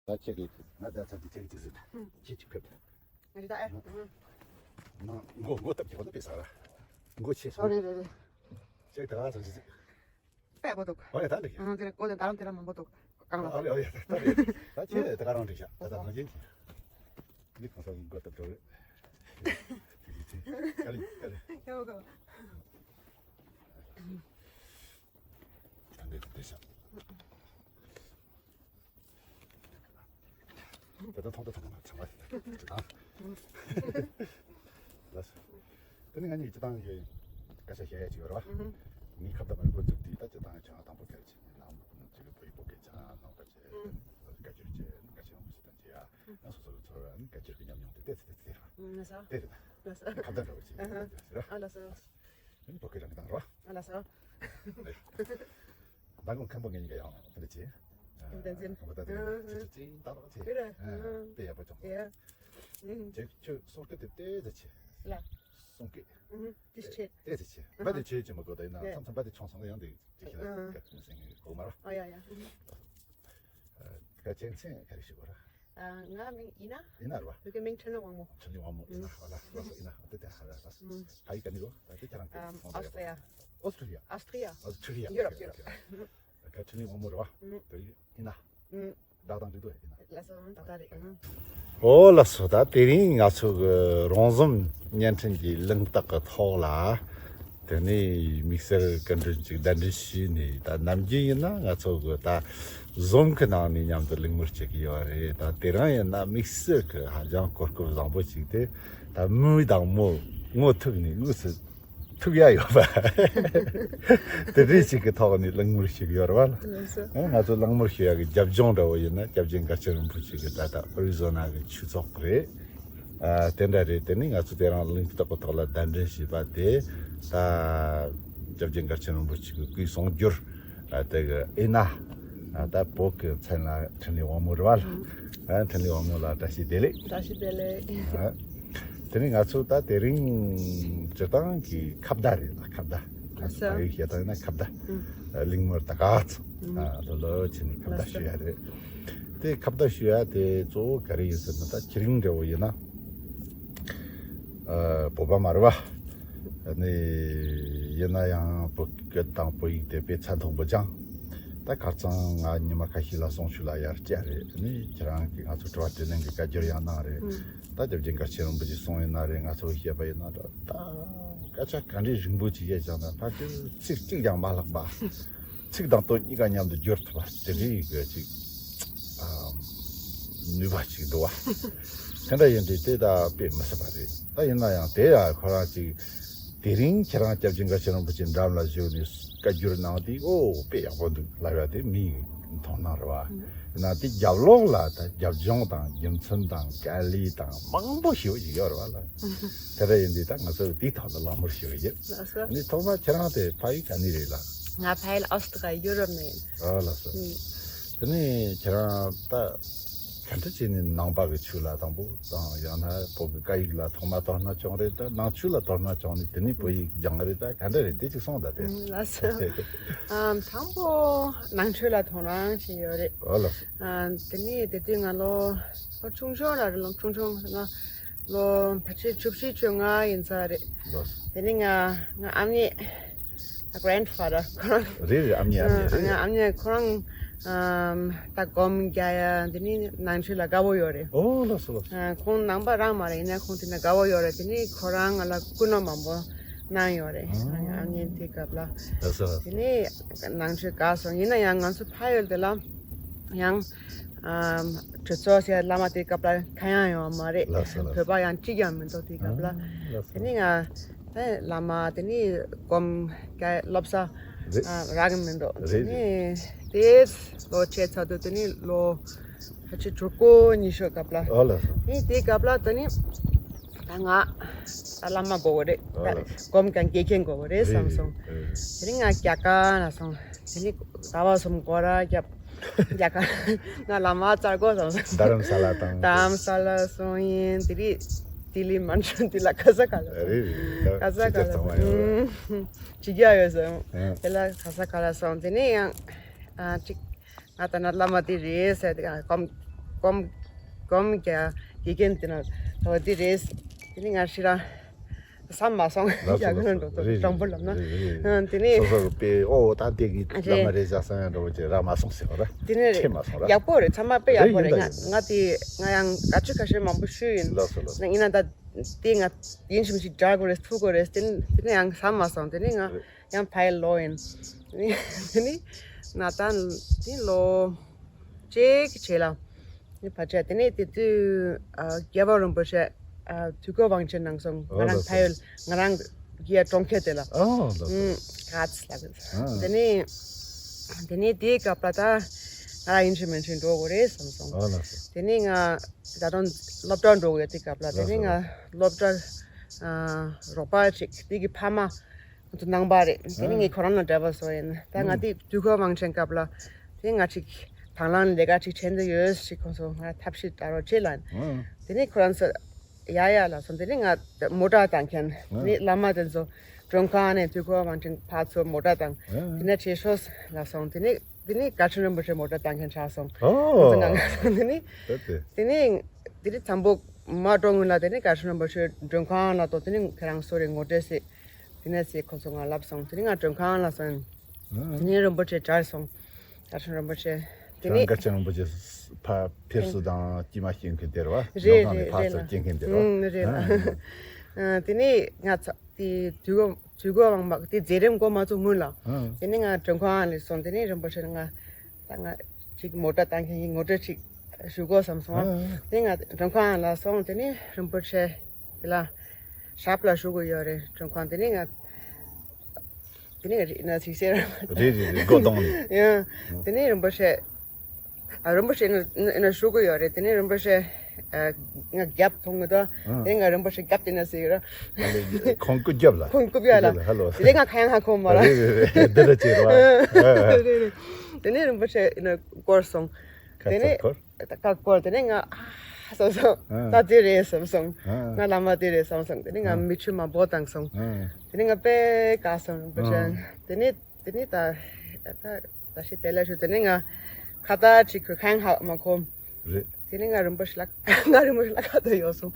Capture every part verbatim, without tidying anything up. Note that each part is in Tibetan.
ད་ཁྱེད་ཀྱིས་ང་ད་ད་དེ་ཁྱེད་ཀྱིས་ཟེར། ཁྱེད་ཀྱིས་ཕེབས། རེད་ད་ཨེ། ང་མགོ་མགོ་སྟབས་ཀྱི་ཧོ་ད་པེ་ས་ར། མགོ་ཆེ་སོང་། རེད་རེད་རེད། ཁྱེད་ད་ང་ཚོ་ཅི་ཅི། པད་པོ་འདུག་ཨོ་ཡ་ད་འགྲིག་ཡ། ཨང་དེ་རེད་ཀོ་དེ་ད་རང་དེ་རང་མང་པོ་འདུག་གང་ལ། ཨོ་ཡ་ཨོ་ཡ་ད་རེད། ད་ཁྱེད་ད་ག་རང་འགྲིག་ཤག་ད་ད་ནང་བཞིན་གྱི། འདི་གང་ས་གི་མགོ་སྟབས་འགྲོ་རེད། དཀའ་ལས་དཀའ་ལས། ཡ་ཧོ་ག་ད་འདི་དེ་ཤག་ད་ལྟ་ཐོག་ཏུ་ཐོག་མ་ཚང་མ་ཅི་དང་། ལགས་སོ། དེ་ནི་ང་གཉིས་ཅི་དང་གི་སྐད་ཆ་བཤད་ཡ་ཅིག་ཡོད་རེད་བ། ངའི་ཁ་བརྡ་མ་འགོ་བཙུགས་དུས་ད་ཅི་དང་ཁྱོད་དང་པོ་སྐད་ཆ་ནང་ཅིག་བོད་ཡིག་པོ་སྐད་ཆ་ནང་པ་ཆེ་བཀའ་བཀྱོན་བྱས་བཀའ་ཆེན་མོ་ཞིག་དང་བྱས་ཡ། ང་སོ་སོ་གི་ཚོར་བ་ནི་བཀའ་བཀྱོན་གྱི་ཉམས་མྱོང་དེ་ཏོག་ཙམ་ཏོག་ཙམ་རེད་བ། ལགས་སོ། དེ་རེད་ད། ལགས་སོ། ཁ་བརྡ་འདྲ་བོ་ཅིག་ཨ་ཧ། ཡོད་རེད་བ། ཨ་ལགས་སོ། ཨ་ནི་བོད་སྐད་རང་གི་དང་རོ། ཨ་ལགས་སོ། མདང་དགོང་མཁན་པོ་ངེད་གཉིས་ཀ་ཡང་དེ་འདྲ་བྱས། ཨ་བསྟན་འཛིན། ཨ་བསྟན་འཛིན་ཨ་ཅི་ཅི་ཅི་ད་རོགས་བྱས། ཨ་དཔེ་ཡག་པོ་བྱུང་། ཡ། ཨུམ། ཁྱོད་ཁྱོད་གསུང་སྐད་དེ་ཏོག་ཙམ་ཆེ། ལ། གསུང་སྐད། ཨུམ། ཏོག་ཙམ་ཆེ། ཏོག་ཙམ་ཆེ། ཨ་བ་དེ་ཆེ་ཆེ་མ་གོ་ད་ཡིན་ན་མཚམས་མཚམས་བ་དེ་ཆུང་སོང་ཡང་དེ་ཅི་ཞིག་ལ་སྐད་མི་སེང་གི་གོ་མ་རོ། ཨ་ཡ་ཡ། ཨ་ཁ་ཆེ་མཚན་ག་རེ་ཞུ་དགོས་ར། ཨ་ང་མིང་ཨི་ན། ཨི་ན་རེད་བ། བོད་སྐད་མིང་འཕྲིན་ལས་དབང་མོ། འཕྲིན་ལས་དབང་མོ་ཨི་ན། ཨ་ལ་ལ་སོ་ཨི་ན་དེ་དེ་ཧ་ལ་ལ་སོ། ཕ་ཡི་ག་ནི་རོ། ད་དེ་ཁྱེད་རང་གི་ཨ་ཨོ་སི་ཏྲེ་ལི་ཡ། ཨོ་སི་ཏྲེ་ལི་ཡ། ཨོ་སི་ཏྲེ་ལི་ཡ། ཨོ་སི་ཏྲེ་ལི་ཡ། ཡུ་རོབ་ཡུ་རོབ། ད་འཕྲིན་ལས་དབང་མོ་རེད་བ། དེ་ཨི་ན། བདག་དང་འདྲིས་འདུག་ཨེ་ཡིན་ན། ལགས་སོ་ད་ལྟ་རེད་ཨང་། ཨོ་ལགས་སོ། ད་དེ་རིང་ང་ཚོ་གི་རོང་ཟོམ་བརྙན་འཕྲིན་གྱི་གླེང་སྟེགས་ཀྱི་ཐོག་ལ་དེ་ནས་དམིགས་བསལ་བཀའ་འདྲི་ཅིག་གདན་འདྲེན་ཞུས་ནས། ད་ནམ་རྒྱུན་ཡིན་ན་ང་ཚོ་གི་ད་ཟོམ་གི་ནང་ནས་མཉམ་དུ་གླེང་མོལ་བྱེད་ཀྱི་ཡོད་རེད། ད་དེ་རིང་ཡིན་ན་དམིགས་བསལ་གི་ཧ་ཅང་གོ་སྐབས་བཟང་པོ་ཅིག་དེ་ད་མོའི་དང་མོ་ངོ་ཐུག་ནས་དངོས་སུ་ཐུག་ཡ་ཡོད་པ། དེ་འདྲའི་ཞིག་གི་ཐོག་ནས་གླེང་མོལ་ཞིག་ཡོད་རེད་བ། ལགས་སོ། ཨ་ང་ཚོ་གླེང་མོལ་ཞུ་ཡ་གི་རྒྱབ་ལྗོངས་འདྲ་བོ་ཡིན་ན་སྐྱབས་རྗེ་མགར་ཆེན་རིན་པོ་ཆེ་གི་ད་ལྟ་ཨ་རི་ཛོ་ན་གི་ཆོས་ཚོགས་རེད། ཨ་དེ་འདྲ་རེད། དེ་ནི་ང་ཚོ་དེ་རིང་གླེང་སྟེགས་ཀྱི་ཐོག་ལ་གདན་འདྲེན་ཞུས་པ་དེ་ད་སྐྱབས་རྗེ་མགར་ཆེན་རིན་པོ་ཆེ་གི་སྐུའི་གསུང་སྒྱུར། ཨ་དེ་གི་ཨི་ན། ཨ་ད་བོད་ཀྱི་མཚན་ལ་འཕྲིན་ལས་དབང་མོ་རེད་བ། ཨ་འཕྲིན་ལས་དབང་མོ་ལ་བཀྲ་ཤིས་བདེ་ལེགས། བཀྲ་ཤིས་བདེ་ལེགས། ཨ། དེ་ནས་ང་ཚོ་ད་དེ་རིང་སྤྱིར་བཏང་གི་ཁ་བརྡ་རེད་ལ། ཁ་བརྡ། ང་ཚོ་ཨ་ཕ་ཡུལ་བཤད་སྟངས་ཡིན་ན་ཁ་བརྡ། ཨུམ། གླེང་མོལ་ད་ག་ཚོད། ཨུམ། ཨ་ལོ་ལོ་བྱས་ནས་ཁ་བརྡ་ཞུ་ཡ་རེད། དེ་ཁ་བརྡ་ཞུ་ཡ་དེ་གཙོ་བོ་ག་རེ་ཡིན་ཟེར་ན། ད་ཁྱེད་རང་འདྲ་བོ་ཡིན་ན་ཨ་བོད་པ་མ་རེད་བ། ཨ་ནི་ཡིན་ན་ཡང་བོད་སྐད་དང་བོད་ཡིག་དེ་དཔེ་ཚད་མཐོན་པོ་ཅང་། ད་ཁ་རྩང་ང་ཉི་མ་ཁ་ཤས་ལ་གསུང་ཆོས་ལ་ཡར་བཅར་རེད། ཨ་ནི་ཁྱེད་རང་གིས་ང་ཚོ་དྲི་བ་དྲིས་ལན་གྱི་བཀའ་འགྱུར་ཡང་གནང་རེད། ཨུམ། ད་སྐྱབས་རྗེ་མགར་ཆེན་རིན་པོ་ཆེ་གསུང་ཡིན་ན་རེད། ང་ཚོ་བཤད་པ་ཡིན་ན་འདྲ། ད་སྐད་ཆ་ག་འདྲའི་རིང་པོ་ཅིག་བཤད་ཀྱང་ད་ཕལ་ཆེར་ཚིག་གཅིག་ཀྱང་མ་ལྷག་པ། ཚིག་དང་དོན་གཉིས་ཀ་མཉམ་དུ་སྦྱོར་ཐུབ་པ་དེ་འདྲའི་གི་ཅིག་ཨ་ནུས་པ་ཅིག་འདུག་བ། དེ་འདྲ་ཡིན་དུས་དེ་ད་དཔེ་མི་སྲིད་པ་རེད། ད་ཡིན་ན་ཡང་དེ་ཡང་ཁོ་རང་ཅིག་དེ་རིང་ཁྱེད་རང་སྐྱབས་རྗེ་མགར་ཆེན་རིན་པོ་ཆེ་འགྲམ་ལ་བཞུགས་ནས་བཀའ་བསྒྱུར་གནང་དུས་ཨོ་དཔེ་ཡག་པོ་འདུག་ལབ་ཡ་དེ་མིའི་མཐོང་སྣང་རེད་བ། ཡིན་ན་དེ་རྒྱབ་ལོགས་ལ་ད་རྒྱབ་ལྗོངས་དང་རྒྱུ་མཚན་དང་དཀའ་ལས་དང་མང་པོ་ཞེ་པོ་ཞིག་ཡོད་རེད་བ་ལ། དེ་འདྲ་ཡིན་དུས་ད་ང་ཚོས་དེའི་ཐོག་ལ་གླེང་མོལ་ཞུ་གི་ཡོད། ལགས་སོ། ཨ་ནི་ཐོག་མ་ཁྱེད་རང་དེ་ཕ་ཡུལ་ག་ནས་རེད་ལ། ང་ཕ་ཡུལ་ཨོ་སི་ཏྲེ་ལི་ཡ་ཡུ་རོབ་ནས་ཡིན། ཨ་ལགས་སོ། ཨུམ། དེ་ནས་ཁྱེད་རང་ད་ག་འདྲ་བྱས་ནས་ནང་པ་གི་ཆོས་ལ་དང་པོ་དང་ཡང་ན་བོད་ཀྱི་སྐད་ཡིག་ལ་ཐོག་མ་དོ་སྣང་བྱུང་རེད། ད་ནང་ཆོས་ལ་དོ་སྣང་བྱུང་ནས་དེ་ནས་བོད་ཡིག་སྦྱངས་རེད། ད་ག་འདྲ་རེད། དེ་ཅིག་གསུངས་དང་དེ། ཨུམ། ལགས་སོ། ཨམ་དང་པོ་ནང་ཆོས་ལ་དོ་སྣང་བྱས་ཡོད་རེད། ཨ་ལགས་སོ། ཨ་དེ་ནས་དེ་དུས་ང་ལོ་ཆུང་ཆུང་ར་རེད། ལོ་ཆུང་ཆུང་ང་ལོ་ཕལ་ཆེར་བཅུ་བཞི་བཅོ་ལྔ་ཡིན་ས་རེད། ལགས་སོ། དེ་ནས་ང་ང་ཨ་མྱེས། ད་grandfather་ཁོ་རང་། རེད་རེད། ཨ་མྱེས་ཨ་མྱེས་རེད། ང་ཨ་མྱེས་ཁོ་རང་ཨམ་ད་སྒོམ་རྒྱག་ཡ་དེ་ནས་ནང་ཆོས་ལ་དགའ་བོ་ཡོད་རེད། ཨོ་ལགས་སོ་ལགས་སོ། ཨ་ཁོང་ནང་པ་རང་མ་རེད། ཡིན་ན་ཁོང་དེ་ན་དགའ་བོ་ཡོད་རེད། དེ་ནས་ཁོ་རང་ང་ལ་བསྐུལ་མ་མང་པོ་གནང་ཡོད་རེད། ཨ་ཨ་མྱེས་དེ་སྐབས་ལ། ལགས་སོ་ལགས་སོ། དེ་ནས་ནང་ཆོས་དགའ་སོང་། ཡིན་ན་ཡང་ང་ཚོ་ཕ་ཡུལ་དེ་ལ་ཡང་ཨམ་གྲོས་ཚོགས་ཟེར་བླ་མ་དེ་སྐབས་ལ་གང་ཡང་ཡོད་མ་རེད། ལགས་སོ་ལགས་སོ། བོད་པ་ཡང་གཅིག་ཀྱང་མི་འདུག་དེ་སྐབས་ལ། ཨ་ལགས་སོ། དེ་ནས་ང་ཨེ་བླ་མ་དེ་ནས་སྒོམ་སློབ་གྲྭ་རེད། ཨ་རག་གི་མི་འདུག་རེད་རེད། དེ་ནས་དེ་ལོ་ཕྱེད་ཚར་དུས་དེ་ནས་ལོ་ཕལ་ཆེར་དྲུག་སྐོར་ཉི་ཤུ་སྐབས་ལ། ཨོ་ལགས་སོ། ཨེ་དེ་སྐབས་ལ་དེ་ནས་ད་ང་ད་བླ་མ་དགོས་པ་རེད། ཨོ་ལགས་སོ། སྒོམ་གང་དགེ་རྒན་དགོས་པ་རེད་བསམ་སོང་། རེད་རེད། དེ་ནས་ང་རྒྱ་གར་ལ་སོང་། དེ་ནས་ཟླ་བ་གསུམ་སྐོར་ར་བརྒྱབ། རྒྱ་གར་ང་བླ་མ་བཙལ་དགོས་བསམ་སོང་། རྡ་རམ་ས་ལ་དང་། རྡ་རམ་ས་ལ་སོང་ཡིན། དེ་རིང་ལྡི་ལི་མན་ཆུ་འདི་ལ་ག་ས་ག་ལ་རེད་རེད། ག་ས་ག་ལ་ཚང་མ་ཡོད་རེད། ཅི་རྒྱ་ཡོད་སོང་། ཨ་དེ་ལ་ག་ས་ག་ལ་སོང་། དེ་ནས་ཡང་ཨ་ཅིག་ང་ད་ན་བླ་མ་དེ་རེད་ཟེར་དེ་ག་སྒོམ་ སྒོམ་སྒོམ་རྒྱག་དགེ་རྒན་དེ་ན་ད་བ་དེ་རེད། དེ་ནི་ང་ཧྲི་ར་བསམ་མ་སོང་། ལགས་སོ། ཡག་གི་ལགས་འགྲོ་སོ། ཚོ་རེད། དྲང་པོ་ལབ་ན། རེད་རེད། ཨ། དེ་ནི་སོ་སོ་གི་དཔེ་ཨོ་ད་དེ་གི་བླ་མ་རེད་ཟ་བསམ་ཡང་འགྲོ་བ་ཅིག་རག་མ་སོང་ཟེར་བ་ར། དེ་ནི་ཁྲེལ་མ་སོང་ར། ཡག་པོ་རེད། ཚང་མ་དཔེ་ཡག་པོ་རེད། རེད། ཡིན་ད་ང་ཡིན། ང་དེ་ང་ཡང་དགའ་སྤྲོ་ཁ་ཤས་མང་པོ་ཞུས་ཡིན། ལགས་སོ་ལགས་སོ། ཡིན་ན་ད་དེ་ང་ཡིན་ཞིམ་ཞིག་འདྲ་དགོས་རེད། ཐུག་དགོས་རེད། དེ་ནི་དེ་ནི་ཡང་བསམ་མ་སོང་། དེ་ནི་ང་རེད། ཡང་ཕ་ཡི་ལོ་ཡིན། དེ་ནི་ན་ད་དེ་ལོ་གཅིག་གི་རྗེས་ལ་ནི་ཕ་ཆ་དེ་ནི་དེ་དུས་ཨ་རྒྱལ་བ་རིན་པོ་ཆེ་ཨ་དུས་འཁོར་དབང་ཆེན་གནང་སོང་། ང་ཨོ་རང་ལགས་ཕ་ཡུལ། སོ། ང་རང་གི་གྲོང་ཁྱེར་དེ་ལ། ཨོ་ལགས་སོ། ཨུམ་ག་ཚ་ལ་ཨ་དེ་ནི་དེ་ནི་དེའི་སྐབས་ལ་ད་ང་རང་ཡིན་ཕྱིན་མིན་ཕྱིན་འགྲོ་དགོས་རེད་བསམ་སོང་། ཨོ་ལགས་སོ། དེ་ནི་ང་ད་དུང་སློབ་གྲྭ་འགྲོ་དགོས་ཡོད། དེ་སྐབས་ལ་དེ་ལགས་ནི་སོ་ང་ལགས། སློབ་གྲྭ་ཨ་རོགས་པ་ཅིག་དེ་གི་ཕ་མ་ང་ཚོ་ནང་པ་རེད། དེ་ནི་ངའི་ཁོ་རང་ལ་འབྲེལ་བ་བཟོ་ཡིན། ད་ང་ཨུམ་དེ་དུས་འཁོར་དབང་ཆེན་སྐབས་ལ་དེ་ང་ཅིག་དང་བླངས་ལས་ཀ་ཅིག་བྱེད་འདོད་ཡོད་ཞིག་ཁོང་ཚོ་ང་ཐབས་ཤེས་བྱ་རོགས་བྱེད་ལ། ཨུམ་དེ་ནི་ཁོ་རང་ཚོ་ཡ་ཡ་ལ་སོང་། དེ་ནི་ང་མོ་ཊ་བཏང་མཁན་ཨུམ་ནི་བླ་མ་དེ་ཚོ་མགྲོན་ཁང་ནས་དུས་འཁོར་དབང་ཆེན་ཕར་ཚུར་མོ་ཊ་བཏང་ཨུམ་དེ་ནས་བྱེད་ཤོག་ལ་སོང་། དེ་ནི་དེ་ནི་མགར་ཆེན་རིན་པོ་ཆེ་མོ་ཊ་བཏང་མཁན་ཆགས་སོང་། ཨོ། ང་ཚོ་ནང་ང་སོང་། དེ་ནི་ད་དེ་དེ་ནི་དེ་ནི་འཛམ་བུ་མ་འགྲོ་སྔོན་ལ་དེ་ནི་མགར་ཆེན་རིན་པོ་ཆེ་མགྲོན་ཁང་ལ་ཏོ་དེ་ནི་ཁྱེད་རང་གསོལ་རས་ངོ་སྤྲོད་ཟེར། དེ་ནས་ཟེར་ཁོ་ཚོ་ང་ལབ་སོང་། དེ་ནི་ང་མགྲོན་ཁང་ལ་སོང་། ཨ། དེ་ནི་རིན་པོ་ཆེ་གྲལ་སོང་། མགར་ཆེན་རིན་པོ་ཆེ། དེ་ཁྱེད་རང་ནི་མགར་ཆེན་རིན་པོ་ཆེ་ཕ་ཕེབས་བསུ་དང་དཀྱིལ་མ་སྐྱེལ་མཁན་དེ་རེད་བ། རེད་མགྲོན་ཁང་ནས་རེད་ཕར་རེད་ཚུར་ལ། སྐྱེལ་མཁན་དེ་རེད་བ། ཨུམ་རེད་ལ། ཨ། ཨ་དེ་ནི་ང་ཚ་དེ་དུས་འཁོར་དུས་འཁོར་དབང་མ་དེ་མཛད་རིམ་འགོ་མ་བཙུགས་སྔོན་ལ། ཨ། དེ་ནི་ང་མགྲོན་ཁང་ལ་སོང་། དེ་ནི་རིན་པོ་ཆེ་ང་ད་ང་ཅིག་མོ་ཊ་བཏང་མཁན་ཡིན། ངོ་སྤྲོད་ཅིག་ཞུ་དགོས་བསམ་སོང་། ཨ། དེ་ང་མགྲོན་ཁང་ལ་སོང་། དེ་ནི་རིན་པོ་ཆེ་དེ་ལ་ཞབས་ལ་ཞུ་དགོས་ཡོད་རེད། མགྲོན་ཁང་དེ་ནི་ང་དེ་ནི་ང་རིག་ན་ཅིག་ཟེར། རེད་རེད་རེད། སྒོ་གདོང་ནས། ཡང་དེ་ནི་རིན་པོ་ཆེ་ཨ་རིན་པོ་ཆེ་ན་ན་ཞུ་དགོས་ཡོད་རེད། དེ་ནི་རིན་པོ་ཆེ་ཨ་ང་རྒྱབ་མཐོང་གི་འདུག་ཨ། དེ་ང་རིན་པོ་ཆེ་རྒྱབ་དེ་ན་ཟེར་གི་ར། ཨ་ལེ་ཁོང་སྐུ་རྒྱབ་ལ། ཁོང་སྐུ་རྒྱབ་ལ། ཧ་ལོ། དེ་ང་ཁ་ཡང་ཧ་གོ་མ་ར། རེད་རེད་རེད། འདི་འདྲ་བྱེད་རོགས། རེད་རེད། དེ་ནི་རིན་པོ་ཆེ་ན་སྐོར་སོང་། ཁ་དེ་ནི་ཚ་སྐོར། ད་ཀ་སྐོར་དེ་ནི་ང་ཨ་བསམ་སོང་། ཨ། ད་དེ་རེད་བསམ་སོང་། ཨ། ང་བླ་མ་དེ་རེད་བསམ་སོང་། དེ་ནི་ང་ཨ་མིག་ཆུ་མང་པོ་བཏང་སོང་། ཨ། དེ་ནི་ང་དཔེ་དགའ་སོང་རིན་པོ་ཆེ། ཨ། དེ་ནི་དེ་ནི་ད་ད་ད་ཤི་དེ་ལ་ཤུ་དེ་ནི་ང་ཁ་ད་ཅིག་གི་ཁ་ཡང་ཧ་མ་གོ། རེད། དེ་ནི་ང་རིན་པོ་ཆེ་ལ་ང་རིན་པོ་ཆེ་ལ་ཁ་ད་ཡོད་སོང་།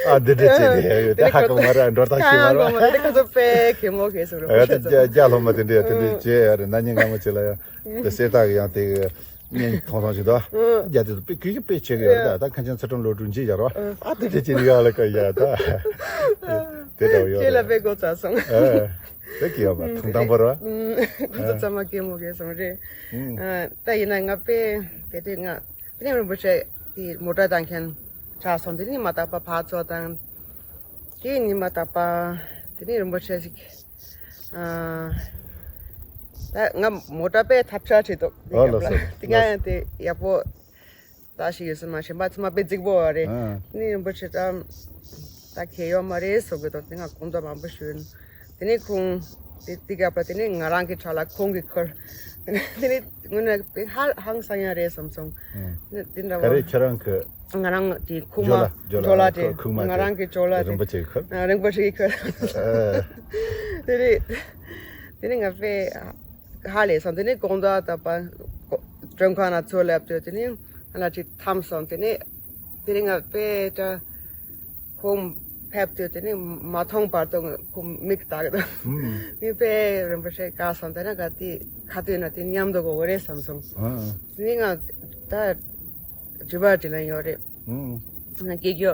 ཨ་འདི་འདྲ་བྱས་ཏེ་ཡོད་དེ་ཧ་གོ་མ་ར། འགྲོ་སྟངས་ཤེས་མ་ར། དེ་ནི་ཁ་ཚོ་དཔེ་གད་མོ་གད་སོང་རིན་པོ་ཨ་ཆེ་ད་ཚོ། རྒྱ་རྒྱ་སློབ་མ་དེ་འདྲ་དེ་འདྲ་བྱས་ཡ་རེད། ན་ཉིན་སྔ་མོ་ཅིག་ལ་ཡང་དེ་གསེར་རྟ་གི་ཡང་དེ་གི་བརྙན་ཐུང་ཐུང་ཞིག་འདུག་ཨ། རྒྱ་དེ་ཚོ་དཔེ་གུས་གུས་དཔེ་བྱེད་གི་ཡོད་རེད། ད་ད་མཁན་ཆེན་ཚུལ་ཁྲིམས་བློ་གྲོས་མཇལ་ཡ་རོ། ཨ་དེ་འདྲ་བྱེད་ནི་ཡག་ལ་ཀ་ཡ་ད། དེ་འདྲ་ཡོད་ཁྱེད་ལ་རེད། དཔེ་གོ་ཚ་སོང་། ཨ་དེ་གི་ཡོད་པ་ཐུང་ཐང་པོ་རོ། ཁོ་ཚོ་ཚང་མ་གད་མོ་གད་སོང་རེད། ཨ་ད་ཡིན་ན་ང་དཔེ་དེ་དུས་ང་དེ་ནས་རིན་པོ་ཆེ་དེ་མོ་ཊ་བཏང་མཁན་ཆགས་སོང་། དེ་ནི་མ་དག་པ་ཕར་ཚུར་བཏང་། དེ་ནི་མ་དག་པ་དེ་ནི་རིན་པོ་ཆེ་ཞིག་ཨ། ད་ང་མོ་ཊ་དཔེ་ཐབས་ཆག་བྱེད་འདུག་ཨ་ལགས་སོ། དེ་ལགས་སོ། ག་ཡང་དེ་ཡག་པོ་ད་ཞིག་ཡོད་ས་མ་ཤེས་པ་ཚང་མ་དཔེ་རྫིག་པོ་བ་རེད། ཨ། ནི་རིན་པོ་ཆེ་ད་ད་གལ་ཡོད་མ་རེད་བཟོ་གི་འདུག་དེ་ང་དགོངས་དག་མང་པོ་ཞུས། དེ་ནི་ཁོང་དེ་དེ་ག་པ་དེ་ནི་ང་རང་གི་ཕྲག་ལ་ཁོང་གིས་ཁུར། དེ་ནི་དངོས་གནས་དཔེ་ཧ་ཧང་སང་ཡ་རེད་བསམ་སོང་། ཨ། ནི་དེ་འདྲ་བ་ག་རེ་ཁྱེད་རང་གི་ག་རང་གི་ཁུག་མ་ཇོ་ལ་ཇོ་ལ་ཇོ་ལ་དེ་ཁུག་མ་ང་དེ་རང་གི་ཇོ་ལ་རིན་པོ་ཆེ་གིས་ཁུར། ཨ། རིན་པོ་ཆེ་གིས་ཁུར། ཨ། དེ་རེད། དེ་ནི་ང་དཔེ་ཧ་ལས་སོང་། དེ་ནི་དགོང་དག་ད་པ་མགྲོན་ཁང་ན་ཚུར་སླེབས་དུས་དེ་ནི་ང་ལ་ཅིག་འཐམས་སོང་། དེ་ནི་དེ་ནི་ང་དཔེ་ད་ཁོང་ཕེབས་དུས་དེ་ནི་མ་མཐོང་བར་དུ་ཁོང་མིག་ལྟ་གི་འདུག་ཨུམ། ནི་དཔེ་རིན་པོ་ཆེ་དགའ་སོང་། དེ་ན་ག་དེ་ཁ་ཐུག་ན་དེ་མཉམ་དུ་དགོས་རེད་བསམ་སོང་། ཨ། དེ་ནི་ང་ད་དྲི་བ་དྲི་ལན་ཡོད་རེད། ཨུམ། ང་སྐད་རྒྱུ།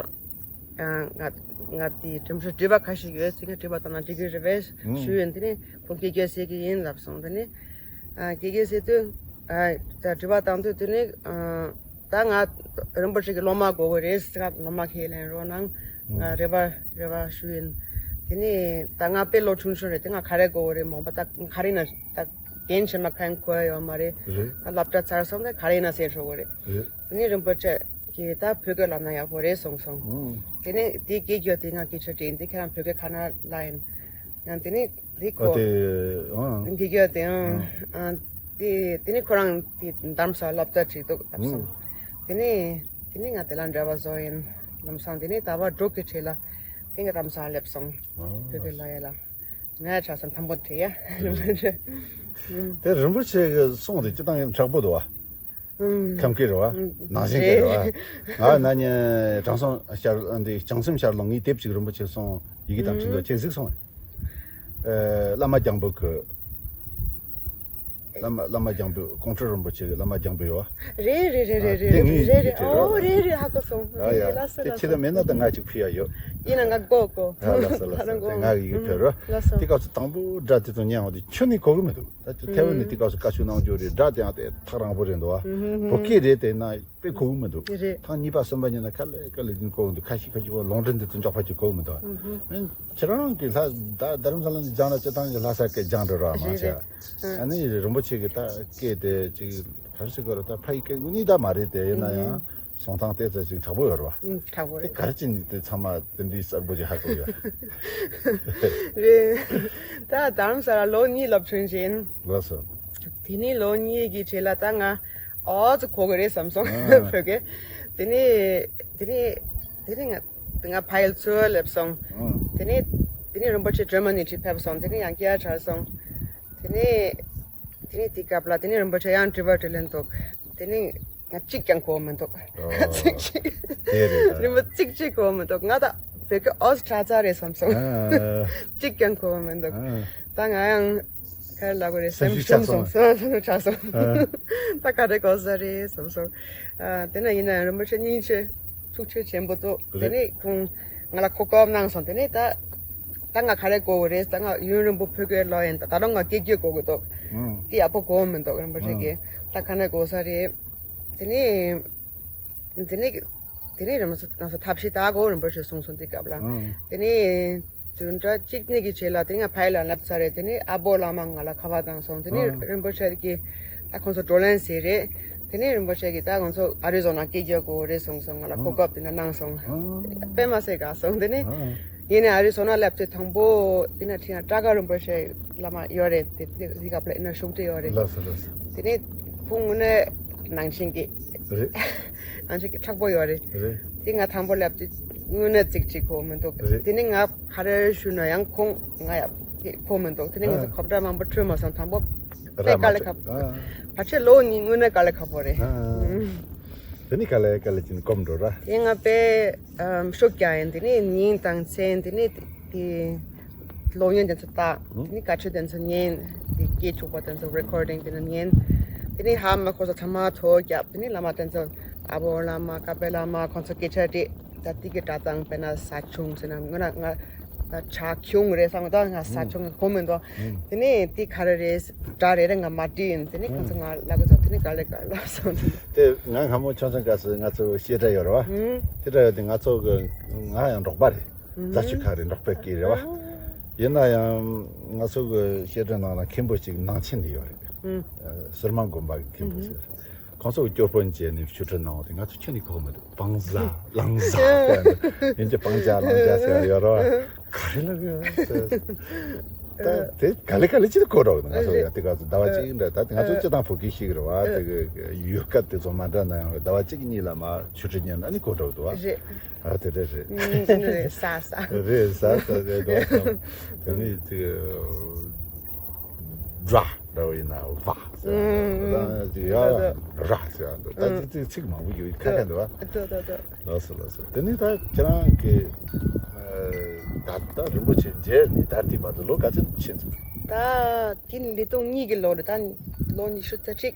ཨ། ང་ང་དེ་དྲི་བ་དྲི་བ་ཁ་ཤས་ཡོད་ཟེར་ནས་དྲི་བ་བཏང་ན་འགྲིག་གི་རེད་པས་ཨུམ། ཞུས་ཡིན། དེ་ནི་ཁོང་སྐད་རྒྱུ་ཟེར་གི་ཡིན་ལབ་སོང་། དེ་ནི་ཨ་སྐད་རྒྱུ་ཟེར་དུས་ཨ་ད་དྲི་བ་བཏང་དུས་དེ་ནི་ཨ་ད་ང་རིན་པོ་ཆེ་གི་སློབ་མ་དགོས་གི་རེད་ཟེར། ང་སློབ་མ་ཁས་ལེན་རོགས་གནང་། ང་ཨུམ། རེ་བ་རེ་བ་ཞུས་ཡིན། དེ་ནི་ད་ང་དཔེ་ལོ་ཆུང་ཆུང་རེད། དེ་ང་ག་རེ་དགོས་གི་རེད། མོན་པ་ད་ག་རེ་ན་ད་རྒན་བྱས་ན་ཁ་ཡང་གོ་ཡ་ཡོད་མ་རེད། རེད། ང་སློབ་གྲྭ་ཚར་སོང་ད་ག་རེ་ན་ཟེར་ཤོག་གི་རེད། རེད། དེ་ནས་རིན་པོ་ཆེ་གིས་ད་བོད་སྐད་ལབ་ན་ཡག་པོ་རེད་གསུངས་སོང་། ཨང་། དེ་ནས་དེ་སྐད་རྒྱུ་དེ་ང་སྐད་ཆ་དྲིས་ཡིན། དེ་ཁྱེད་རང་བོད་སྐད་ག་ན་ལབ་ཡིན། ཡང་དེ་ནས་དེ་ཨ་ཁོ་དེ་ཨང་། སྐད་རྒྱུ་དེ་ཨང་། ཨང་། ཨ་དེ་དེ་ནས་ཁོ་རང་དེ་རྡ་རམ་ས་ལ་སློབ་གྲྭ་ཅིག་འདུག་ལབ་སོང་། ཨང་། དེ་ནས་དེ་ནས་ང་དེ་ལ་འབྲེལ་བ་བཟོ་ཡིན། ལམ་སང་དེ་ནས་ཟླ་བ་དྲུག་གི་རྗེས་ལ་དེ་ང་རྡ་རམ་ས་ལ་སླེབས་སོང་། ཨང་། བོད་སྐད་ལབ་ཡ་ལ། ང་ཆ་ཚང་དང་པོ་དེ་ཡ། ཨང་། དེ་རིན་པོ་ཆེ་གི་གསུང་དེ་སྤྱིར་བཏང་ཡང་དྲག་པོ་འདུག་བ། ཁམས་སྐད་རེད་བ། ནང་བཞིན་སྐད་རེད་བ། ང་ན་ནི་དྲང་སྲོང་ཤར་འདི་བྱང་སེམས་ཤར་ལོང་ངའི་དེབ་ཅིག་རིན་པོ་ཆེ་སོང་ཡི་གེ་དང་བྲིས་འདུག་ཁྱེད་གཟིགས་སོང་། བླ་མ་རྒྱང་པོ་གི། བླ་མ་བླ་མ་རྒྱང་པོ་ཀོང་སྤྲུལ་རིན་པོ་ཆེ་གི་བླ་མ་རྒྱང་པོ་ཡོད་བ། རེད་རེད་རེད་རེད་རེད་རེད་རེད་རེད་རེད། ཨོ་རེད་རེད། ཧ་གོ་སོང་། ཨ་ཡ། རེད་ལ་སོ་དེ་ལ་ཁྱེད་སོ། ད་མེད་ན་ད་ང་ཅིག་ཕུལ་ཡ་ཡོད། ཡིན་ན་ང་གོ་གོ། ཨ་ལ་སོ་ལ་སོ། ད་ང་ཡི་གེ་ཕུལ་རོགས། ལ་སོ། དེ་སྐབས་སུ་དང་པོ་སྒྲ་དེ་ཚོ་ཉན་འོང་དེ་ཁྱོན་ནས་གོ་གི་མི་འདུག་ད་ཁྱོད་ཐེ་ཝན་ནས་དེ་སྐབས་སུ་བཀའ་ཆོས་གནང་རྒྱུ་རེད། སྒྲ་དེ་ཡང་དེ་ཐག་རིང་པོ་རེད་འདུག་བ། བོད་སྐད་རེད་དེ་ན། དཔེ་གོ་གི་མི་འདུག་རེད། ཐེངས་གཉིས་པ་གསུམ་པ་ཉན་ན་ག་ལེ་ག་ལེ་ཀྱིན་གོ་གི་འདུག་ཁ་ཤས་ཁ་ཤས་ཀྱིས་ལུང་འདྲེན་འདི་ཚོ་འཇོག་པ་ཅིག་གོ་གི་མི་འདུག་ཨུ་ཧུ། ཨེ། ཁྱེད་རང་གི་ལྷ་ད་རྡ་རམ་ས་ལ་ནས་སྦྱངས་ན་སྤྱི་བཏང་གི་ལྷ་ས་སྐད་སྦྱངས་འགྲོ་ར་མ་རེད་ཟེར། རེད། ཨ་ནི་རིན་པོ་ཆེ་གི་ད་སྐད་དེ་ཅིག་ག་རེ་ཟེར་དགོས་རེད། ད་ཕ་ཡི་སྐད་དངོས་གནས་ད་མ་རེད་དེ། ཡིན་ན་ཡང་ཨུ་ཧུ། གསུང་སྟངས་དེ་ཚོ་ཅིག་དྲག་པོ་ཡོད་རེད་བ། ཨུ་དྲག་པོ་དེ་རེད། ག་རེ་བྱས་ནས་དེ་ཚང་མ་དེ་འདྲའི་གསལ་པོ་ཅིག་ཧ་གོ་ཡོད། རེད། ད་རྡ་རམ་ས་ལ་ལོ་གཉིས་སློབ་ཚན་བྱས་ཡིན། ལགས་སོ། དེ་ནས་ལོ་གཉིས་ཀྱི་རྗེས་ལ་ད་ང་ཨོ་ཙི་གོ་གི་རེད་བསམ་སོང་། ཨ། བོད་སྐད། དེ་ནས་དེ་ནས་དེ་ནས་ང་ང་ཕ་ཡུལ་ཚུར་སླེབས་སོང་། ཨ། དེ་ནས་དེ་ནས་རིན་པོ་ཆེ་ཇར་མ་ནི་ཁྲིད་ཕེབས་སོང་། དེ་ནས་ཡང་སྐྱར་བྲལ་སོང་། དེ་ནས་དེ་ནས་དེ་སྐབས་ལ་དེ་ནས་རིན་པོ་ཆེ་ཡང་དྲི་བ་དྲིས་ལན་འདུག་དེ་ནས་ང་གཅིག་ཀྱང་གོ་མི་འདུག་ཨོ། ཚིག་གཅིག་དེ་རེད་ད། རིན་པོ་ཚིག་གཅིག་གོ་མི་འདུག་ང་ད་བོད་སྐད་ཨོ་ཙི་ཁྲ་ཚ་རེད་བསམ་སོང་། ཨ། གཅིག་ཀྱང་གོ་མི་འདུག་ཨ། ད་ང་ཡང་ག་རེ་ལབ་དགོས་རེད། སེམས་སེམས་ཤུགས་ཤུམ་ཆག་སོང་། སོང་། སེམས་ཤུགས་ཆག་སོང་། ཨ། ད་ག་རེ་གོ་ས་རེད་བསམ་སོང་། ཨ། དེ་ན་ཡིན་ན་ཡང་རིན་པོ་ཆེ་སྙིང་རྗེ་ཐུགས་རྗེ་ཆེན་པོ་འདུག་དེ་རེད། ནས་ཁོང་ང་ལ་གོ་སྐབས་གནང་སོང་། དེ་ནས་ད་ད་ང་ག་རེ་གོ་དགོས་རེད། ད་ང་ཡུན་རིང་པོ་བོད་སྐད་ཀློག་ཡིན། ད་ད་དུང་ང་སྐད་སྐྱོ་གོ་གི་འདུག་ཨང་། དེ་ཡག་པོ་གོ་མི་འདུག་རིན་པོ་ཆེ་གིས། ཨང་། ད་ག་ནས་གོ་ས་རེད། དེ་ནས་དེ་ནས་དེ་ནས་རིན་པོ་ཆེ་ང་ཚོ་ཐབས་ཤེས་ད་གོ་རིན་པོ་ཆེ་གསུངས་སོང་དེ་སྐབས་ལ། ཨང་། དེ་ནས་བདུན་ཕྲག་གཅིག་གཉིས་ཀྱི་རྗེས་ལ་དེ་ནས་ང་ཕ་ཡུལ་ལ་སླེབས་ཚར་རེད། དེ་ནས་ཨ་བོ་བླ་མ་ང་ལ་ཁ་པར་བཏང་སོང་། དེ་ནས་ཨང་། རིན་པོ་ཆེ་གིས་ད་ཁོང་ཚོ་བགྲོ་གླེང་བྱས་རེད། དེ་ནས་རིན་པོ་ཆེ་གིས་ད་ང་ཚོ་ཨ་རི་ཛོ་ན་སྐད་རྒྱག་དགོས་རེད་གསུངས་སོང་། ང་ལ་གོ་སྐབས་དེ་འདྲ་གནང་སོང་། ཨང་། དཔེ་མ་སྲིད་དགའ་སོང་། དེ་ནས་ཨང་། ཡིན་ནའི་ཨ་རི་ཛོ་ན་སླེབས་དུས་དང་པོ་དེ་ན་ཁྲིད་ཡང་སྐྲ་དཀར་རིན་པོ་ཆེ་བླ་མ་ཡོད་རེད། དེ་དེ་དེ་སྐབས་ལ་ཡིན་ན་ཤོག་དྲིལ་ཡོད་རེད། ལགས་སོ་ལགས་སོ། དེ་ནས་ཁོང་དངོས་གནས་ནང་བཞིན་གྱི་རེད། ནང་བཞིན་གྱི་མཁྲེགས་པོ་ཡོད་རེད། རེད། དེ་ང་དང་པོ་སླེབས་དུས་དངོས་གནས་ཚིག་གཅིག་གོ་མི་འདུག་རེད། དེ་ནས་ང་ག་རེ་ཞུས་ན་ཡང་ཁོང་ང་ཡང་གོ་མི་འདུག་དེ་ནས་ང་ཚོ་ཨ། ཁོ་པ་སྒྲ་མང་པོ་འཕྲོད་མ་སོང་། དང་པོ་ར་དཔེ་དཀའ་མ་ལས་ཁག་ཨ། ཕལ་ཆེར་ལོ་གཉིས་དངོས་གནས་དཀའ་ལས་ཁག་པོ་རེད། ཨ། ཨུམ། དེ་ནས་དཀའ་ལས་དཀའ་ལས་ཀྱིན་གོམས་འགྲོ་ར། དེ་ང་དཔེ་ཨམ་ཤུགས་རྒྱག་ཡིན། དེ་ནས་ཉིན་དང་མཚན། དེ་ནས་དེ་སློབ་ཡོན་དེ་ཚོ་བལྟ། ཨུམ། དེ་ནས་བཀའ་ཆོས་དེ་ཚོ་ཉན། དེ་སྐད་ཆོག་པ་དེ་ཚོ་རེ་ཀོར་ཌིང་དེ་ཚོ་ཉན། དེ་ནས་ཧ་མ་གོ་ས་ཚང་མ་ཐོ་རྒྱབ། དེ་ནས་བླ་མ་དེ་ཚོ་ཨ་བོ་བླ་མ་ཀ་པེ་བླ་མ་ཁོང་ཚོ་སྐད་ཆ་དྲིས། ད་དེ་གི་སྒྲ་གདངས་དཔེར་ན་ས་ཆུང་ཟེར་ན་ང་ང་ད་བྱ་ཁྱུང་རེད་བསམ། ད་ང་ས་ཆུང་གོ་མི་འདུག་དེ་ནས་དེ་ག་རེ་རེད། སྒྲ་རེ་རེ་ང་མ་དྲིས་ཡིན། དེ་ནས་ཁོང་ཚོ་ང་ལ་གི་ཚོ་དེ་ནས་ག་ལེ་ག་ལབ་སོང་། དེ་ང་སྔ་མོ་ཆུང་ཆུང་སྐབས་སུ་ང་ཚོ་བཤད་གྲྭ་ཡོད་རེད་བ། བཤད་གྲྭ་ཡོད་དེ་ང་ཚོ་གི་ང་ཡང་འབྲོག་པ་རེད། རྫ་ཆུ་ཁ་རེད། འབྲོག་པའི་སྐད་རེད་བ། ཡིན་ན་ཡང་ང་ཚོ་གི་བཤད་གྲྭ་ནང་ལ་མཁན་པོ་ཅིག་ནང་ཆེན་ནས་ཡོད་རེད། ཨ། ཟུར་མང་དགོན་པ་གི་མཁན་པོ་ཟེར། ཁོང་ཚོ་གི་སྐྱོར་དཔོན་བྱས་ནས་ཆོས་ཁྲིད་གནང་བ་དེ་ང་ཚོ་ཁྱོན་ནས་གོ་མི་འདུག་བང་ཟ་ལང་ཟ་ཟེར་ཡིན་གྱི་བང་ཇ་ལང་ཇ་ཟེར་ཡོད་རེད་བ། ག་རེ་ལབ་ཡོད་ཟེར། ད་དེ་ག་ལེ་ག་ལེ་ཅིག་གོ་འགྲོ་གི་ང་ཚོ་ཡ་དེ་ག་ཚོ་ཟླ་བ་གཅིག་འདྲ། ད་ང་ཚོ་སྤྱི་བཏང་བོད་སྐད་ཤེས་གི་རེད་བ། དེ་གི་ཡུལ་སྐད་དེ་ཚོ་མ་འདྲ་ན་ཡང་ཟླ་བ་གཅིག་གཉིས་ལ་མ་ཆོས་ཁྲིད་ཉན་ན་ནི་གོ་འགྲོ་གི་འདུག་བ། རེད། ཨ་དེ་འདྲ་རེད། ཨུམ། ཟ་ཟ། རེད། ཟ་ཟ་རེད་འདུག་དེ་ནི་དེ་སྒྲ་འདྲ་བོ་ཡིན་ན་བ་ཟེར་ཡ་འདུག་ཨུམ། ད་དེ་ཡ་ར་ཟེར་ཡ་འདུག་ད་ཨུམ། དེ་དེ་ཚིག་མང་པོ་ཡོད་ཁ་ཁ་འདུག་བ། ལགས་སོ་ལགས་སོ། དེ་ནི་ད་ཁྱེད་རང་གི་ཨ་ད་ལྟ་རིན་པོ་ཆེ་མཇལ་ནས་ད་ལྟའི་བར་དུ་ལོ་ག་ཚོད་ཕྱིན་སོང་། ད་དེ་ནི་ལི་ཐུང་གཉིས་ཀྱི་ལོ་རེད། ད་ལོ་ཉི་ཤུ་རྩ་གཅིག་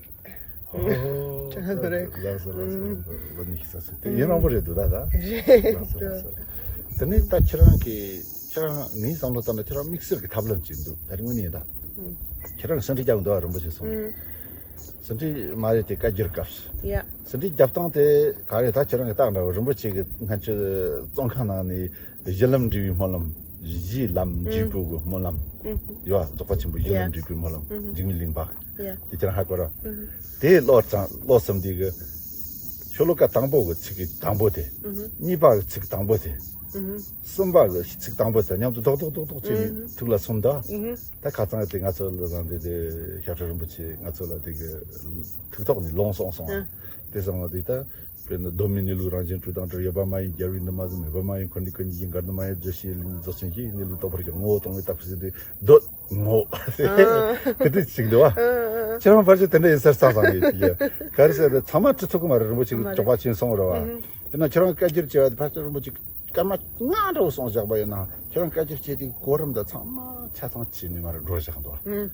ཨོ། རེད། ལགས་སོ་ལགས་སོ། ཨུམ། ལོ་ཉི་ཤུ་རྩ་གཅིག་དེ་ཡུན་རིང་པོ་རེད་འདུག་ད་ད། རེད། ལགས་སོ་ལགས་སོ། དེ་ནི་ད་ཁྱེད་རང་གི་ཁྱེད་རང་ངའི་བསམ་བློ་བཏང་ན་ཁྱེད་རང་དམིགས་བསལ་གྱི་ཐབས་ལམ་ཅིག་འདུག་ད་རིང་ངོ་ནས་ད། ཨུམ། ཁྱེད་རང་གི་ཟིན་བྲིས་རྒྱག་འདུག་རིན་པོ་ཆེ་སོང་། ཨུམ། ཟིན་བྲིས་མ་རེད་དེ་བཀའ་འགྱུར་སྐབས་སུ། ཡ། ཟིན་བྲིས་རྒྱབ་སྟངས་དེ་ག་རེ་ད་ཁྱེད་རང་གི་རྟགས་འདྲ་བོ་རིན་པོ་ཆེ་གི་སྔ་ཕྱི་བཙོན་ཁང་ནང་ནས་གཞི་ལམ་འབྲས་བུའི་སྨོན་ལམ། གཞི་ལམ་འབྲས་བུ་གི་སྨོན་ལམ། ཨུམ། ཡོད་རྫོགས་པ་ཆེན་པོ་གཞི་ལམ་ཡ། འབྲས་བུའི་སྨོན་ལམ། ཨུམ། འཇིགས་མེད་གླིང་པ། ཡ། དེ་ཁྱེད་རང་ཧ་གོ་ར། ཨུམ། དེ་ཀློག་ཙང་ཀློག་ཟིན་དུས་གི་ཤོ་ལོ་ཀ་དང་པོ་གི་ཚིག་གི་དང་པོ་དེ། ཨུམ། གཉིས་པ་གི་ཚིག་དང་པོ་དེ། ཨུམ། གསུམ་པ་གི་ཚིག་དང་པོ་དེ་མཉམ་དུ་རྡོག་རྡོག་རྡོག་རྡོག་བྱས་ནས་ཨུམ། ཐུགས་ལ་སོང་ད། ཨུམ། ད་ཁ་སང་དེ་ང་ཚོ་ལ་བཟང་དེ་དེ་ཞབས་ཁྲ་རིན་པོ་ཆེ་ང་ཚོ་ལ་དེ་གི་ཐུགས་ཐོག་ནས་ལོང་སོང་སོང་། ཨ། དེ་སོང་བ་དེ་ད། དཔེར་ན་གདོད་མའི་གནས་ལུགས་རང་བཞིན་འཁྲུལ་དང་བྲལ། ཡོད་པ་མ་ཡིན་རྒྱལ་བའི་འདུན་མ་ཟིན། མེད་པ་མ་ཡིན་འཁོར་འདས་ཀུན་གྱི་རྒྱུ། འགལ་དུ་མ་ཡོད་བརྗོད་བྱའི་ལུས། རྫོགས་ཆེན་ཞི་བའི་གནས་ལུགས་རྟོགས་པར་བྱ། ངོ་བོ་སྟོང་པའི་རྟགས་ཤིག་འདི་འདོད་ངོ་། དེ་དེ་ཞིག་འདུག་བ། ཁྱེད་རང་ཕལ་ཆེར་དེ་འདྲ་ཡིན་ས་རྩ་བཟང་ཡོད་དེ། ག་རེ་ཟེར་ན་ཚང་མ་ཁྲི་ཚོ་གི་མ་རེད། རིན་པོ་ཆེ་གི་ཅོག་པ་ཆེན་སོང་རེད་བ། དེ་ན་ཁྱེད་རང་བཀའ་འགྱུར་བྱས་པ་དེ་ཕལ་ཆེར་རིན་པོ་ཆེ་སྐར་མ་ལྔ་འདྲ་བོ་སོང་བཞག་པ་ཡིན་ན། ཁྱེད་རང་བཀའ་འགྱུར་བྱས་དེ་གོ་རིམ་དང་ཚང་མ་ཆ་ཚང་བྱས་ནས་མར་འགྲོ་བཞག་འདུག་བ།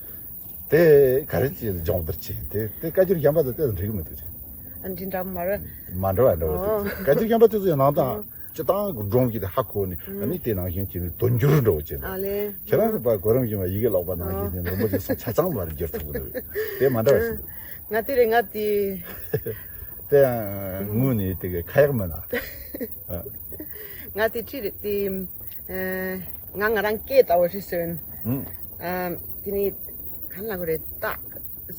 དེ་ག་རེ་བྱས་སྦྱོང་བརྡར་བྱས་དེ་དེ་བཀའ་འགྱུར་གཞན་པ་དང་དེ་དང་འགྲིག་གི་མི་འདུག་ཅེས། ཨ་འདི་འདྲ་མ་རེད། མ་འདྲ་བ་འདྲ་བོ་དེ་ཨོ། བཀའ་འགྱུར་གཞན་པ་དེ་ཚོ་ཡང་ནང་དང་སྤྱི་བཏང་གི་སྒྲུང་གི་དེ་ཧ་གོ་ནས་ཨ་ནི་དེ་ནང་བཞིན་བྱས་ནས་དོན་འགྱུར་འདྲ་བོ་བྱས་ནས། ཨ་ལེ། ཁྱེད་རང་གི་པ་གོ་རིམ་བཞིན་པ་ཡི་གེ་ཀློག་པ་ནང་བཞིན་བྱས་ནས་རིན་པོ་ཆེ་སོགས་ཆ་ཚང་མར་འགྱུར་ཐུབ་གི་འདུག་དེ་མ་འདྲ་བ་ཞིག་འདུག་ང་དེ་རེད་ང་དེ། དེ་ཡང་དངོས་ནས་དེ་གི་ཁ་ཡག་མིན་ན། ང་དེ་ཅི་རེད་དེ། ཨ་ང་ང་རང་སྐད་ལྟ་བུ་ཞིག་སོན། ཨ་དེ་ནི་གང་ལ་གོ་རེད་ད།